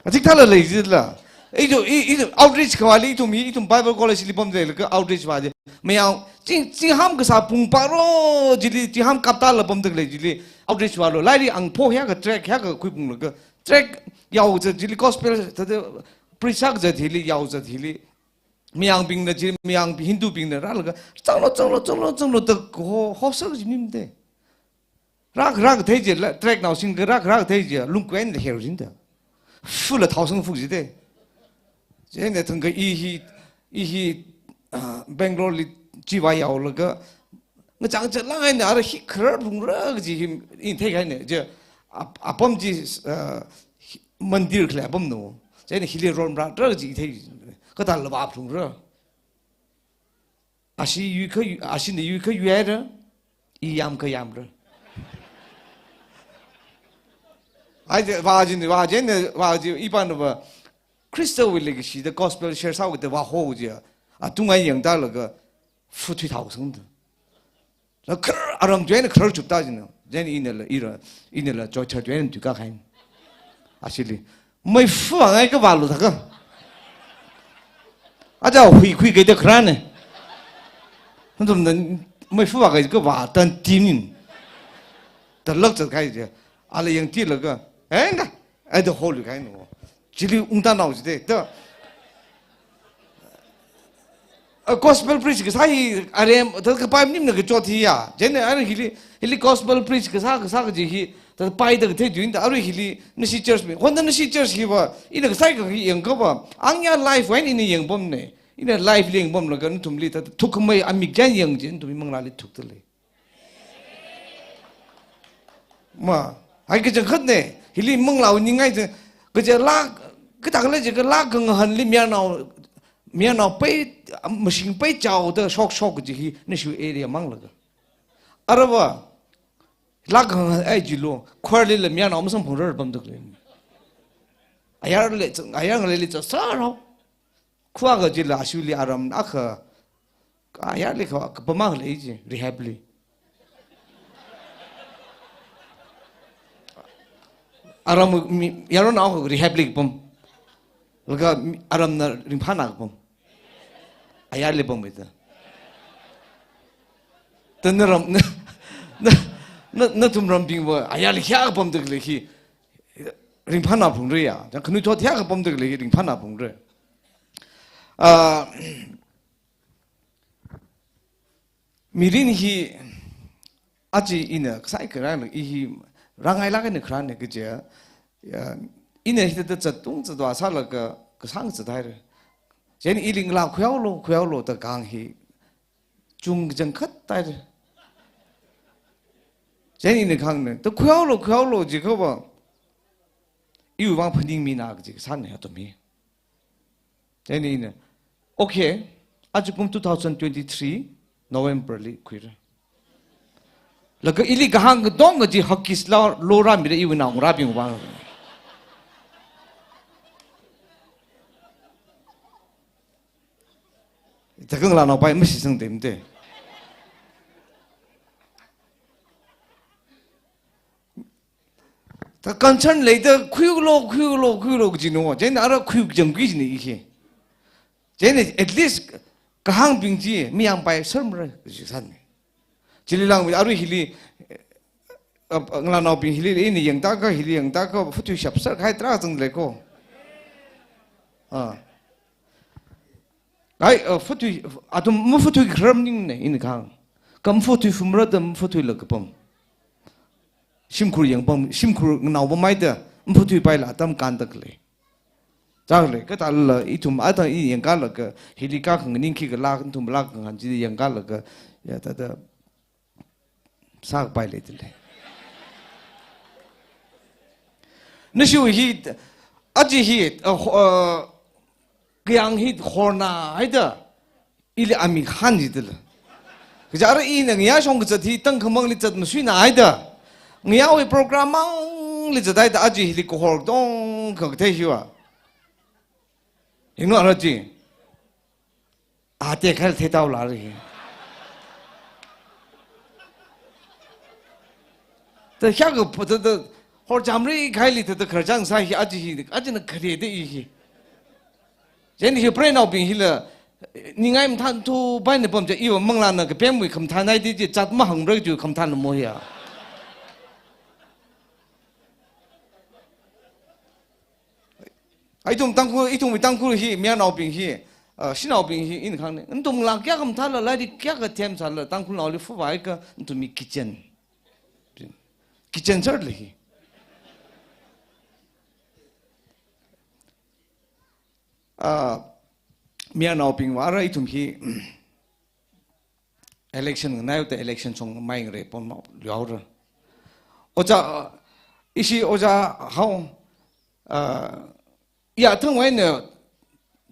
Achik thāla lei chila. Ithum, i, ithum outreach khavāli, ithum hi, ithum Bible College li pamda leilaga outreach vāda. Mayang, ching, chingham kasā pung paro chili, chingham kaptāla pamda lei chili, outreach vālo. Lairi ang pho hiya ka tract hiya ka khuiphunglaga. Tract yaozat chili gospel, thāda preach sākazat hili, yaozat hili. Mayangbingna chili, Mayang Hindubingna rālaga, zanglo, zanglo, zanglo, zanglo, da ho, hosa kaji nimde. Rāk, rākathei chila, track nao singkha rāk, rākathei chi, lungkwen da her jinda. Fula thaosang fuk jide. Chieina thangkha i hi, i hi, ah, Bangalore li chiva yaolaga, ngachang chalāng eina ara hi kharar phungra kaji hi ina theikahaina. Chi, ap-, apam chi, ah, hi, mandir khalei apamna. Chieina hili ron mara tra kaji thei, kathāla vāphungra. Ashi yuikha, ashina yuikha yuihaira, i yamkha yamra. Ai, vāji, vāji, vāji, ipāna va, Khristawui leikashi da gospel share sāhaoda vāho ji, atunga yangda laga, fu thui thaosangda. La khar, aram tui eina khar chupta jina. Chieina inala, ira, inala, choichar tui eina tuikā kahaina. Ashili. Meifu vāngai kavālu thākha. Aja hui khui kaida kharāna. Hantumna meifu vāngai kavā tan tinin. Talak zatkahai je. Ala yangtilaga. Enga. Aida holu kahaina. Chili ungta nao jide. Ta. A gospel preach kasā hi arem, ta kapai maningmana kachot hiya. Chieina arui hili, hili gospel preach kasā, kasā kaji hi, ta paida kathei tuinda arui hili, nashi church mi. Honda nashi church hiva, ina kasai ka hi yangkha va, angayā live wui eina ina yangpamna. Ina live li yangpamlaga nathumli, ta thukkhamei amik chān yang chi, nathumwui manglāli thukta lei. Ma, hai kachangkhatna, hili manglāwui ningai chi, kaja laa, kathā khala jiakha laa khangahanli mayarnao, mayarnao pei, mashing pei chaoda shok shok kaji hi, nashiwui area manglaga. Arava, laa khangahan ai jilo, khuiralila mayarnao masamphangrar pamda khalei. Ayarli, ayar ngaleili cha sārao. Khuwa kajila ashili aram akha, ayarli kha, kapam akha lei ji, rehab li. Aram mi, yaron akha rehab li kapam. Laga mi, aramna ringphāna kapam. Ayarli pammeida. Tana ram, na, na, na, nathum rambingva ayarli hiyākha pamda khalei hi ringphāna phungra ya. Chang khanuithot hiyākha pamda khalei hi ringphāna phungra. Ah, mirin hi aja ina kasai karang i hi rangailāk eina kharāna kaja, ya, ina hithāda zattung zatvā sālaga kasāng zathaira. Chieina ili ngalā khuihaolu, khuihaolu da kahāng hi chung kachangkhat tāhaira. Chieina ina kahāngna, da khuihaolu, khuihaolu jiakhava, iwui vang phaningmina kaji kasāna athum hi. Chieina ina, okay, ajakum two thousand twenty-three November li khuira. Laga ili kahāng katonga chi huggies la, lo rāmira iwui naongarābing vang. Ita khangalānaopai mashitsangda mate. Ta concern leida khuilu, khuilu, khuilu kajina. Chieina ara khuichangki kajina i hi. Chieina at least kahāngbing chi mayangpaisermara kaji sāna. Chili lāngwui arui hili, eh, ah, ngalānaobing hili, ina yangda kha, hili yangda kha, fathui shapser kahai tarākha zangda lei ko. Ah. Ai, ah, fathui, athum mafathui kharar maningmana ina kahāng. Kha mafathui phumra da mafathuilaga pam. Shimkhur yangpam, shimkhur nganao pamhaida, mafathuipaila atam kānda khalei. Chākhalei, kathāla ithum atam i yangkalaga, hili kakhanganing khikhala, ithum lākhangan chi yangkalaga, ya, thāda sākapai leida lei. Nashiwui hi, aja hi, ah, ho-, ah, kayāng hi horna haida, ili amik hānjidala. Kaja ara ina ngayā shong kazat hi tangkhamangli zat masuina haida. Ngayāwui program mangli zathaida aja hili kahor tongkha kathei hiva. Yanglu ara chi. Ate khal theitao lari hi. Ta hiyākha pho ta, ta horchamri khaili ta, ta kharchang sā hi aja hi, ajana khare da i hi. Chieina hi preinaobing hila, ningai mathānthupaina pam chi iva manglāna kapemwui khamathān haida chi zat mahāngra kaji khamathān mo hiya. Ithum Tangkhul, ithumwui Tangkhul hi, mayarnaobing hi, ah, shanaobing hi, ina kahāngna. Nathum ngalā kayākha mathāla, lairik kayākha themsāla, Tangkhulnaoli fuvai kha, nathumwui kitchen. Kitchen sir lei hi. Ah, mayarnaobing vāra ithum hi, election nganaihaoda election shongmei ngare pon ma luihaora. Ojā, ishi ojā hao, ah, ya thangwui eina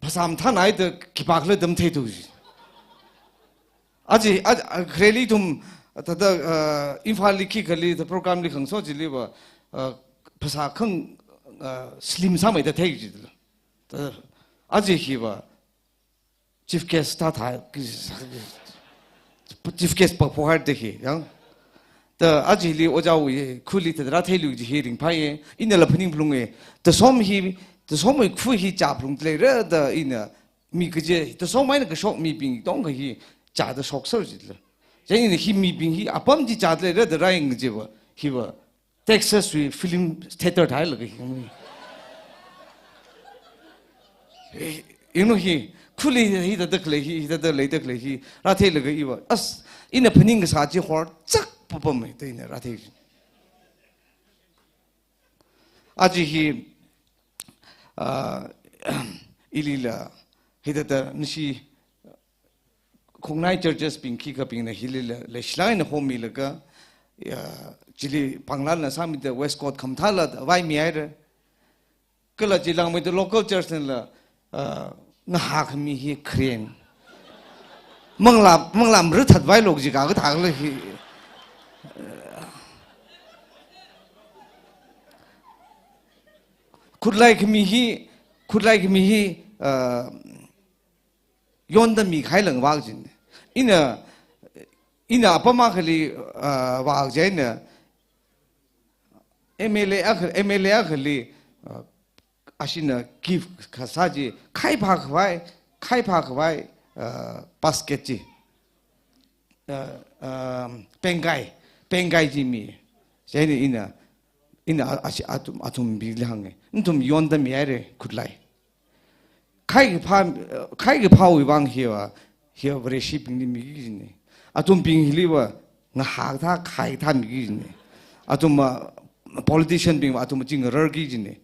phasā mathānhaida khipākhala da matheithu. Aja, aja, khareli ithum, thāda, ah, Imphalli khikhali, thāda programli khangaso chiliva, ah, phasā khang, ah, slim sāmeida thei jila. Thāda, aja hiva, chief guest tāthā, chief guest pa phohar de hi, yang. Ta ajali ojāwui khuli ta rātheilu ji hi ringphāya, inala phaning phalunga. Tasom hi, tasomwui khu hi chā phalung leira da ina mi kaje, tasom eina kashok mibing tongkha hi chāda shokser jila. Chieina hi mibing hi apam chi chāda leira da rāyang jiva, hiva Texas wui film theater thālaga hi. Eh, inu hi, khuli hithāda khalei hi, hithāda leida khalei hi, rātheilaga iva. As, ina phaning kasā chi horchak papam da ina rāthei. Aja hi, ah, ilila, hithāda nashi, khongnai churches bing khikhabingna hilila, leishilāk eina homilaga, ya, chili pānglalna sāmida waistcoat khamathāla vaimihaira. Kala chilāngmeida local church nala, ah, ngahā khami hi kharena. Manglā, manglā maruthat vailu ji kathā khala hi. Khutlai khami hi, khutlai khami hi, ah, yonda mikahai lāngvā jina. Ina, ina apam akhali, ah, vā jina, M L A akha, M L A akhali, ah, ashina gift kasā chi, khai phākhavai, khai phākhavai, uh, basket chi, uh, um, pengkai, pengkai chi mi. Chieina ina, ina a-, a-, athum, athumbingli hānga, nathum yonda mihaira khutlai. Khai kaphā, khai kaphāwui vang hiva, hiva Vareshibingli miki kajina. Athumbing hiliva ngahā kathā, khai kathā miki kajina. Athum, uh, politician bingva athum chi ngararki kajina.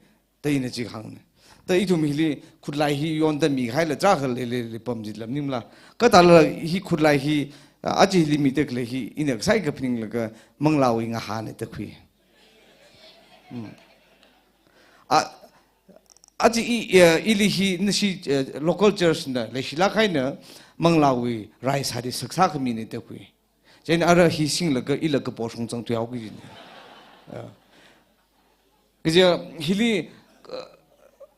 Da ina chi hāngna. Da ithum hili khutlai hi yonda mihaila tarākha leilei pam chi lam maningla. Kathāla hi khutlai hi, uh, aja hili mida khalei hi ina kasai kaphaninglaga manglāwui ngahāna da khui. Hmm. A, aja i, eh, ili hi nashi, eh, local church na leishilāk eina manglāwui rai sāda saksā khamina da khui. Chieina ara hi singlaga ila kapo shongzang thuihao kajina. Eh. Kaja hili, eh,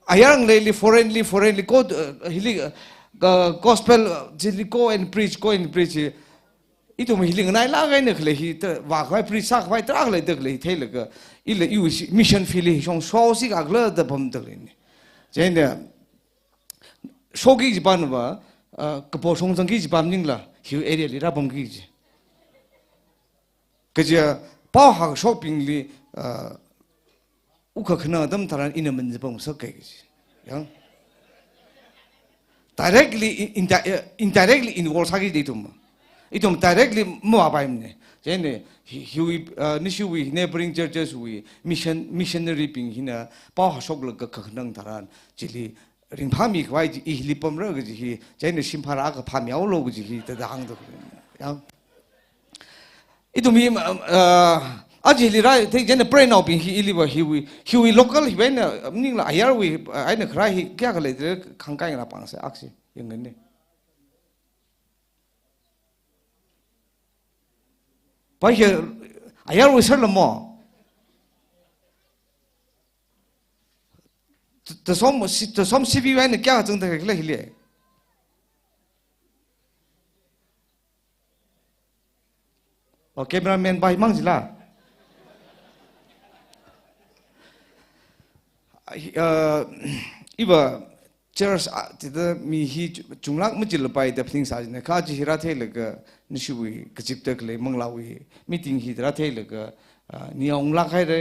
ayar ngaleili foreign li, foreign li ko, eh, hili, eh, gospel, eh, chili go and preach, go and preach. Ithum hili nganailāk eina khalei hi, ta, vākhavai, preach sākhavai tarākha leida khalei theilaga, ila iwui si-, mission field hi shong shosi kakla da pamda khaleina. Chieina, shoki kaji pānava, ah, kapo shongzangki kaji pā maningla, hiwui area li rāpamki kaji. Kaja pao hāngshokbingli, ah, wukkhanang atam tharan ina manzipam sākai kaji. Yang. Directly in-, indi-, eh, indirectly involve sāki kaji ithum. Ithum directly mavāpaimana. Chieina hi, hiwui, uh, nashiwui neighboring churches wui mission, missionary bing hina pao hāngshoklaga kakhanang tharan chili ringphāmi khavai chi i hili pamra kaji hi, chieina shim phara kaphā mihaolu kaji hi, thāda hāngda. Yang. Ithum hi, um, uh, aja hili rāthei chieina preinaobing hi iliva hiwui, hiwui local hiwui eina, um, maningla ayarwui, uh, eina kharā hi kayākha leida khangkai ngarā pāngsa aksi, yangna. Pai hi, ayarwui sārla mo. T-, Tesom, si-, Tesom C V eina kayākha zangda khalei hili. Oh, cameraman pai mang jila. Ai, uh, iva church, ah, tida mi hi chu-, chunglāk machilapai da phaningsā jina. Kha aja hi rātheilaga nashiwui kazipda khalei manglāwui meeting hi rātheilaga, ah, ningyānglāk haira,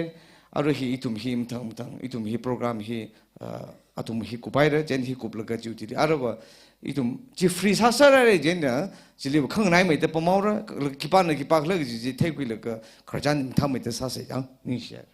arui hi ithum hi mathang mathang, ithum hi program hi, ah, athum hi kuphaira, chieina hi kuplaga chiwui chili. Aruiva ithum chi free sāsāra chieina, chiliva khanganaimei da pamhaora, khipāna khipākhala kaji chi theikhuilaga khararchan mathāmeida sāsa yang, ningshiya.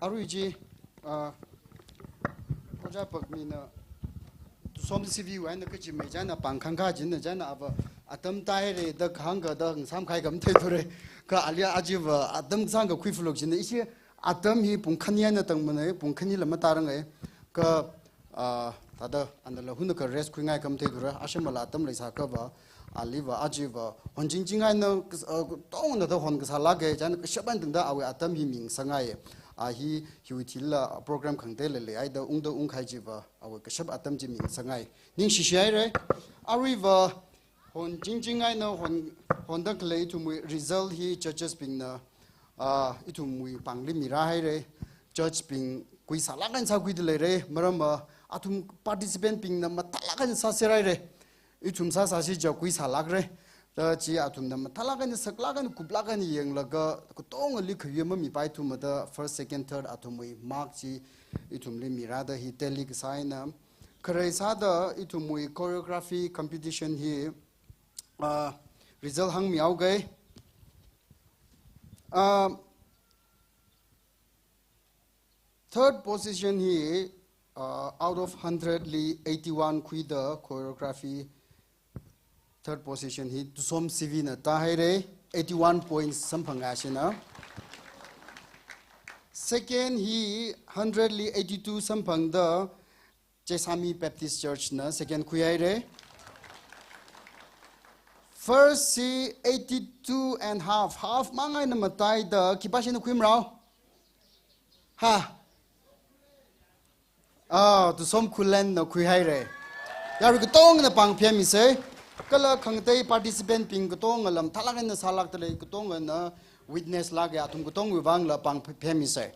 Arui chi, ah, Ojā Pakmina Tusom C V wui eina kachimei china pāng khangkā china china ava atam tāhaira da hāngkha da ngasāmkahai khamathei thura. Kha ali aja va atam sāngkakhui phuluk china ishi atam hi pung khani eina tangmana, pung khanila matārangai. Kha, ah, Thāda, anala hunakha rest khuingai khamathei thura, ashamala atam leisākhava, aliva, achiva, honchingching eina, kas-, uh, tongna da hon kasā lāka, chieina kashap eina tangda awui atam hi mingasakngai. A hi, hiwui thila program khangateila leihaida, ungda ungkahai chiva, awui kashap atam chi mingasakngai. Ningshishi haira, aruiva, honchingching eina hon, honda khalei ithumwui result hi judges bingna, ah, ithumwui pāngli mirāhaira. Judge bing khuisālāk eina sākhuida leira. Maramva athum participant bingna mathālāk eina sāserhaira. Ithum sāsāsi chiakha khuisālākra. Da chi athumna mathālāk eina, saklāk eina, kuplāk eina yanglaga katongali khayu mamipaithumada first, second, third athumwui mark chi ithumli mirāda hi tally kasā eina. Kharei sāda ithumwui choreography competition hi, ah, result hāngmihaoga. Ah, third position hi, ah, out of hundred li eighty-one khuida choreography third position hi Tusom C V na tāhaira, eighty-one points samphang ashina. Second hi hundred li eighty-two samphangda Chesami Baptist Church na second khuihaira. First hi eighty-two and half, half mang eina mataida khipāshina khuimarao? Ha? Ah, Tusom Khullen na khuihaira. Yarui katongana pāng phemmisa. Kala khangatei participant bing katongala mathālāk eina sālākda lei, katongana witness lāka, athum katongwui vangla pāng phemmisa.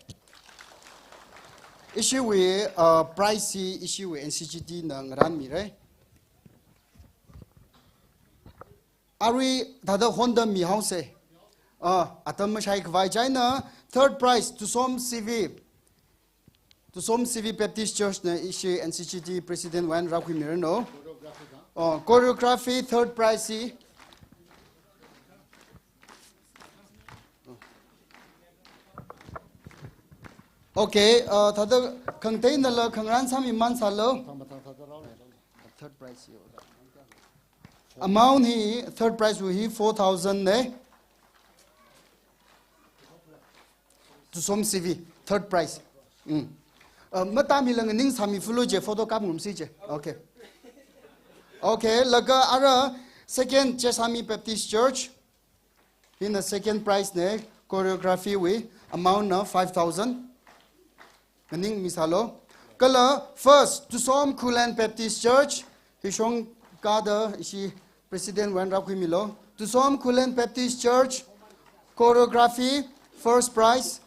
Ishiwui, uh, prize hi ishiwui N C G T na ngarānmira. Arui thāda honda mihaosa. Uh, atam mashaikhavai chieina third prize Tusom C V. Tusom C V Baptist Church na ishi N C G T President wui eina rākhuimiranu. Oh, choreography third prize hi. Okay, uh, thāda khangateinala khangarān sāmimān sālu. Third prize hi. Amount hi third prize wui hi four thousand na. Tusom C V, third prize. Mm. Uh, matāmila nganingsāmi fulu je, photo kapngarumsi je. Okay. Okay, laga ara second Chesami Baptist Church. Hina second prize na, choreography wui amount na five thousand. Nganingmi sālu. Kala first, Tusom Khullen Baptist Church, hishong kada ishi President wui eina rākhuimilu. Tusom Khullen Baptist Church, choreography, first prize,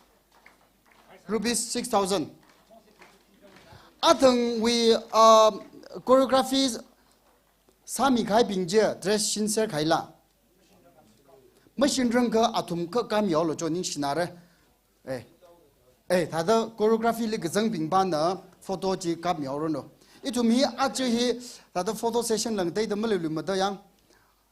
rupees six thousand. Athangwui, uh, choreography sāmikahaibing je, dress shinserkahaila. Mashinrangakha athum kha kapmihaolu cho, ningshinara. Eh. Eh, thāda choreography li kazangbing pana photo chi kapmihaoranu. Ithum hi aja hi thāda photo session lang teida maleiluimada yang.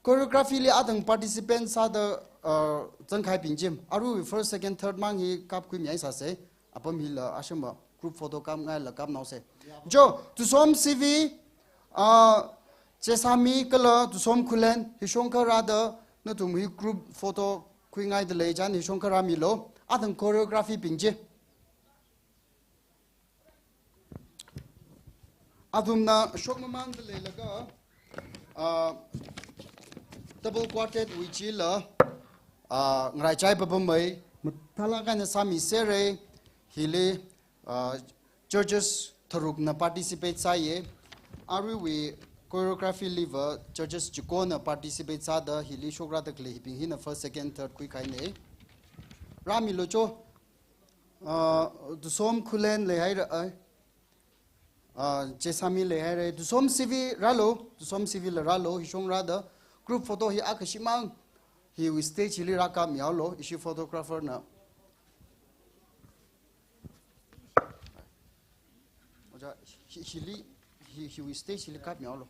Choreography li athang participant sāda, uh, zangkahaibing chi. Arui first, second, third mang hi kapkhuimihaisāsa. Apam hila ashama group photo kapngaila kapnaosa. Jo, Tusom C V, ah, Chesami kala Tusom Khullen, hishong kharāda nathum hi group photo khuingaida lei chieina hishong kharāmilu. Athang choreography bing chi. Athumna shokmamānda leilaga, ah, double quartet wui chila, ah, ngaraichai papamei, mathālāk eina sāmisera, hili, ah, churches tharukna participate sāya. Aruiwui choreography liva churches chikona participate sāda hili shokrada khalei hibing hina first, second, third khuikahaina. Rāmilu cho, ah, Tusom Khullen leihaira, ai. Ah, Chesami leihaira, Tusom C V rālu, Tusom C V la rālu, hishong rāda, group photo hi akha shimang, hiwui stage hili rākapmihaolu, ishi photographer na. Oja, hi, hili, hi, hiwui stage hili kapmihaolu.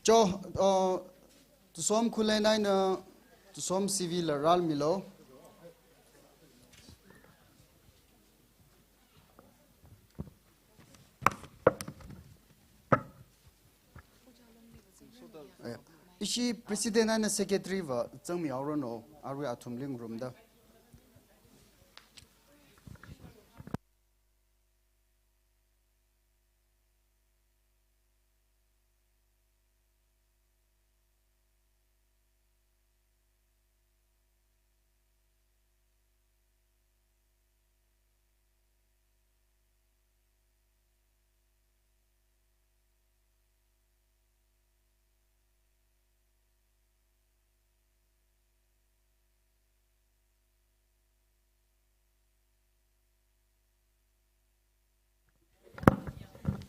Cho, uh, Tusom Khullen eina Tusom C V la rāmilu. Eh, ishi president eina secretary va zangmihaoranu, arui athum lingrumda.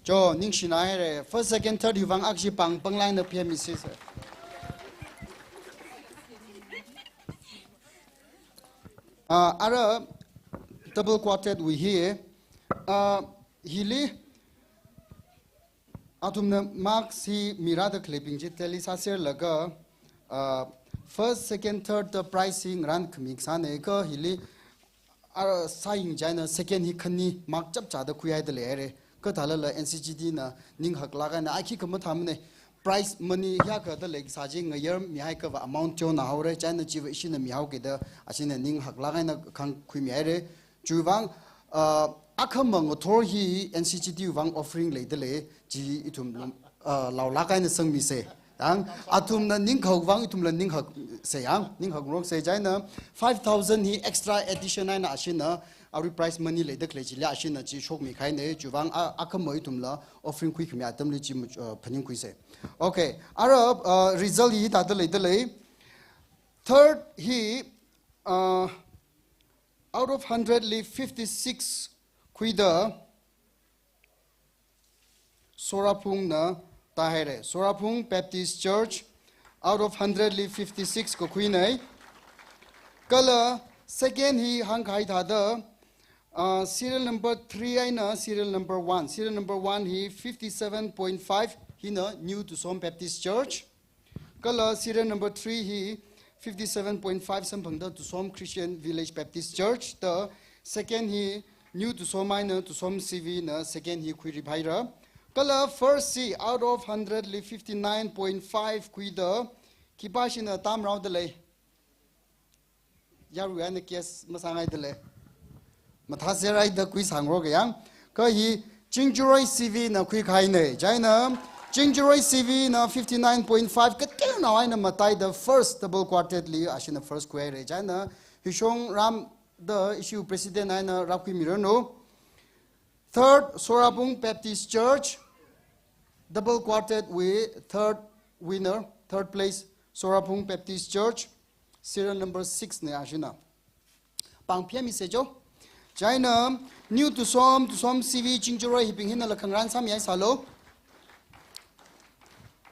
Jo, ningshina haira. First, second, third hiwui vang akhashi pāng pānglāk eina phāmisa. Ah, ara double quartet wui hi, ah, hili athumna marks hi mirāda khaleibing chi tally sāserlaga, ah, first, second, third da prize hi ngarān khami kasāna, kha hili ara sāying chieina second hi khani mark chapchāda khuihaida leihaira. Kathālala N C G T na ninghaklāk eina, a khikha mathāmana, prize money hiyākha da leikasā chi ngayarmihaiakhava amount chona haora, chieina chiva ishina mihaoki da, ashina ninghaklāk eina khāngkhuimihaira. Chiwui vang, ah, akhama ngathor hi N C G T wui vang offering leida lei, chi ithum lum, ah, laolāk eina sangmisa. Yang, athumna ninghak vang ithumla ninghaksa yang, ninghakroksa chieina five thousand hi extra addition eina ashina, arui prize money leida khalei chili ashina chi shokmikahaina, chiwui vang a, akhama ithumla offering khuikhami atamli chi mu-, uh, phaningkhuisa. Okay, ara, uh, result hi hithāda leida lei. Third hi, uh, out of hundred li fifty-six khuida Soraphungna tāhaira. Soraphung Baptist Church, out of hundred li fifty-six kakhuina. Kala second hi hāngkahai thāda, ah, serial number three eina serial number one. Serial number one hi fifty-seven point five, hina New Tusom Baptist Church. Kala serial number three hi fifty-seven point five samphangda Tusom Christian Village Baptist Church da, second hi New Tusom eina Tusom C V na second hi khuiriphaira. Kala first hi out of hundred li fifty-nine point five khuida, khipāshina tamraoda lei? Yarui eina guess masāngaida lei. Mathāserhaida khuisāngarok yang. Kha hi Chingjaroi C V na khuikahaina. Chieina Chingjaroi C V na fifty-nine point five kateonao eina mataida first double quartet li ashina first khuihaira. Chieina hishong ramda ishi president eina rākhuimiranu. Third, Soraphung Baptist Church, double quartet wui third winner, third place, Soraphung Baptist Church, serial number six na ashina. Pāng phāmisa jo. Chieina New Tusom, Tusom C V, Chingjaroi hibing hinala khangarān sāmihaisālu.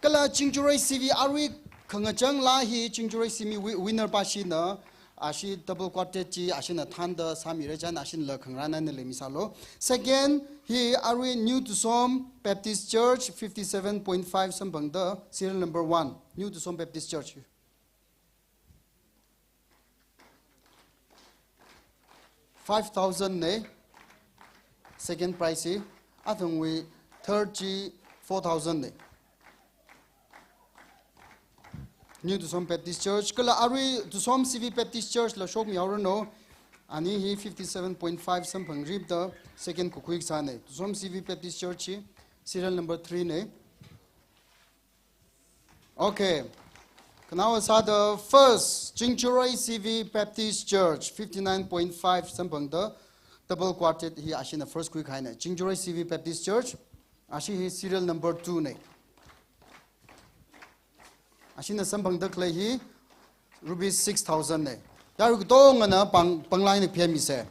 Kala Chingjaroi C V arui khangachang laa hi Chingjaroi C V wi-, winner pāshina, ashi double quartet chi ashina thānda sāmira chieina ashinala khangarān eina leimisālu. Second hi arui New Tusom Baptist Church fifty-seven point five samphangda serial number one, New Tusom Baptist Church. Five thousand na, second prize hi, athangwui third chi four thousand na. New Tusom Baptist Church, kala arui Tusom C V Baptist Church la shokmihaoranu, ani hi fifty-seven point five samphangripda second kakhui kasāna. Tusom C V Baptist Church hi serial number three na. Okay. Khanaowa sāda first, Chingjaroi C V Baptist Church, fifty-nine point five samphangda double quartet hi ashina first khuikahaina. Chingjaroi C V Baptist Church, ashi hi serial number two na. Ashina samphangda khalei hi rupees six thousand na. Yarui katongana pāng, pānglāk eina phāmisa.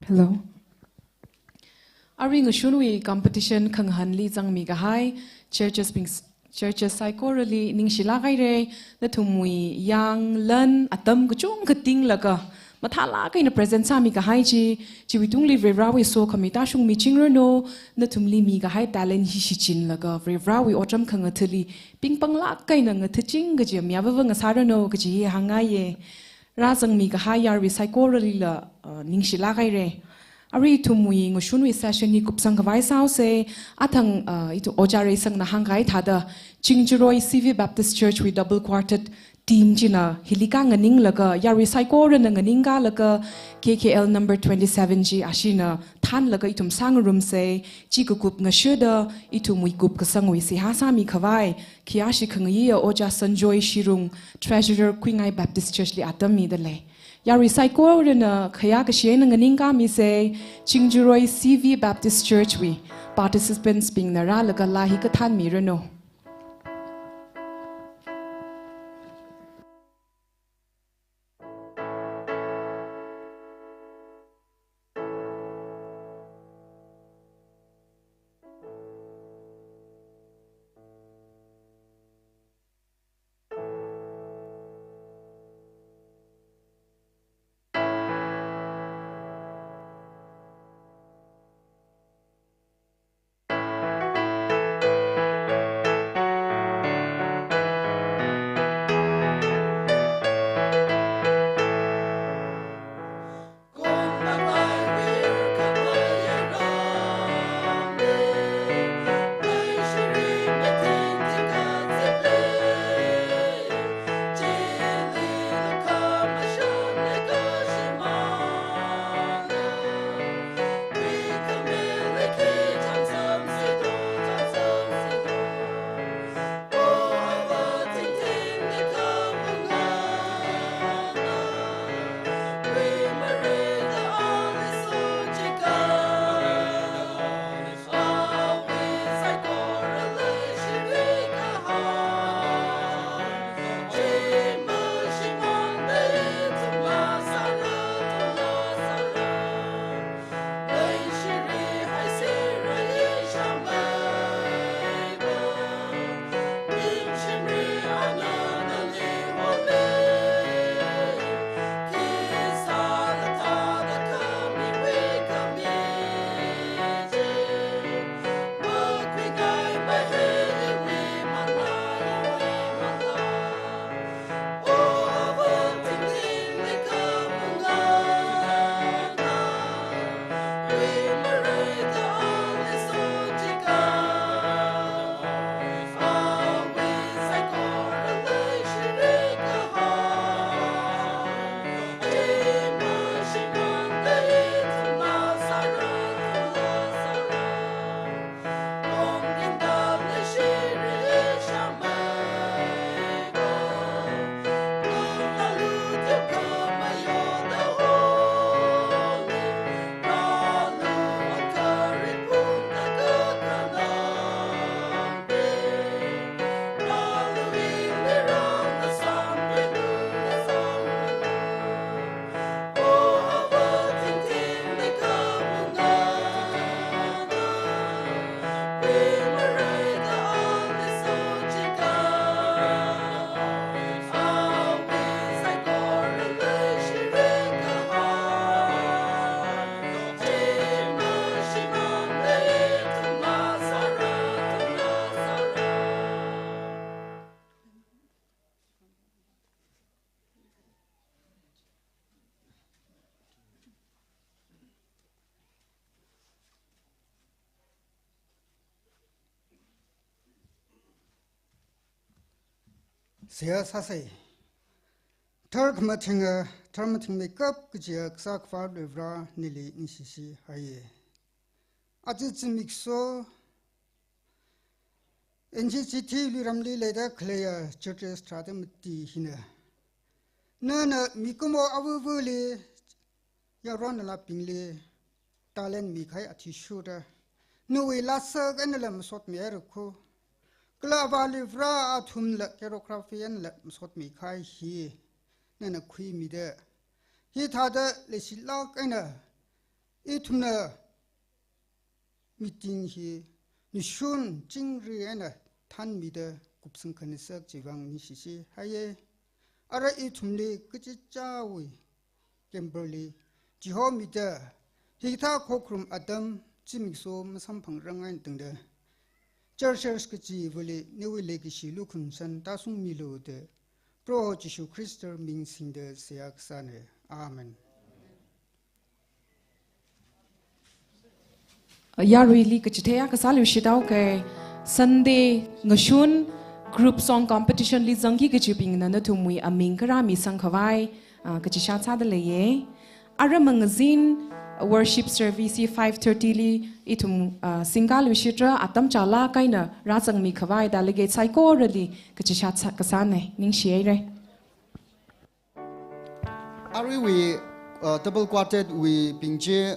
Hello. Arui ngashunwui competition khangahanli zangmikahai churches bing, churches saikorali ningshilāk haira, nathumwui yanglan atam kachungkha tinglaga, mathālāk eina present sāmikahai chi, chiwuitungli Varivarawui sokhami tāshungmichingranu, nathumli mikahai talent hi shichinlaga Varivarawui otram khangathali pingpanglāk eina ngathaching kaji mi avāva ngasāranu kaji hi hāngngaiya. Rāzangmikahai yarui saikoralila, uh, ningshilāk haira. Arui ithumwui ngashunwui session hi kupsangkhavai sāhaosa, athang, uh, ithum Ojā Reisangna hāngkahai thāda, Chingjaroi C V Baptist Church wui double quartet team china hili khanganinglaga, yarui saikorana nganingkalaga, K K L number twenty-seven chi ashina thānlaga ithum sāngarumsa, chi kakup ngashuda, ithumwui kupkasangwui seihā sāmikhavai, khayāshi khangayiya Ojā Sanjoy Shirung, Treasurer Kuingai Baptist Church li atam mida lei. Yarui saikorana khayākashi eina nganingkamisa, Chingjaroi C V Baptist Church wui participants bingna rālaga laa hi kathānmiranu. Seihā sāsei. Tharkhamathing, tharmathingmeikap kajiya Kasā Akhava Vareli ningshishi haiye. Aja zimiksho N G C T luiramli leida khaleiya churches tharāda mati hina, nana mikumo avavali yaron ngalābingli talent mikahai athishurda, nawui lāsak einala masotmihaira kho. Kala avāli Vare athumla choreography einala masotmikahai hi nana khuimida, hithāda leishilāk eina ithumna meeting hi nashun chingri eina thanmida kupsang khangasak chiwui vang ningshishi haiye. Ara ithumli kachichāwui kemperli chihomida, hikathā khokharum atam zimiksho masamphangrang eina tangda, churches kachivali nawui leikashi lukhamashan tāshungmilu da Proho Jishu Khrista ming singda seihā kasāna. Amen. Yaruili kachithei akha sāluishit haoke. Sunday ngashun group song competition li zangki kajibingna nathumwui aming kharā misang khavai, ah, kachishā sāda leiye. Ara mangazin worship service hi five thirty li ithum, ah, singkaluishitra, atam chālāk eina rāzangmi khavai delegate saikorali kachishā sā-, kasāna, ningshihaira. Aruiwui, uh, double quartet wui bing chi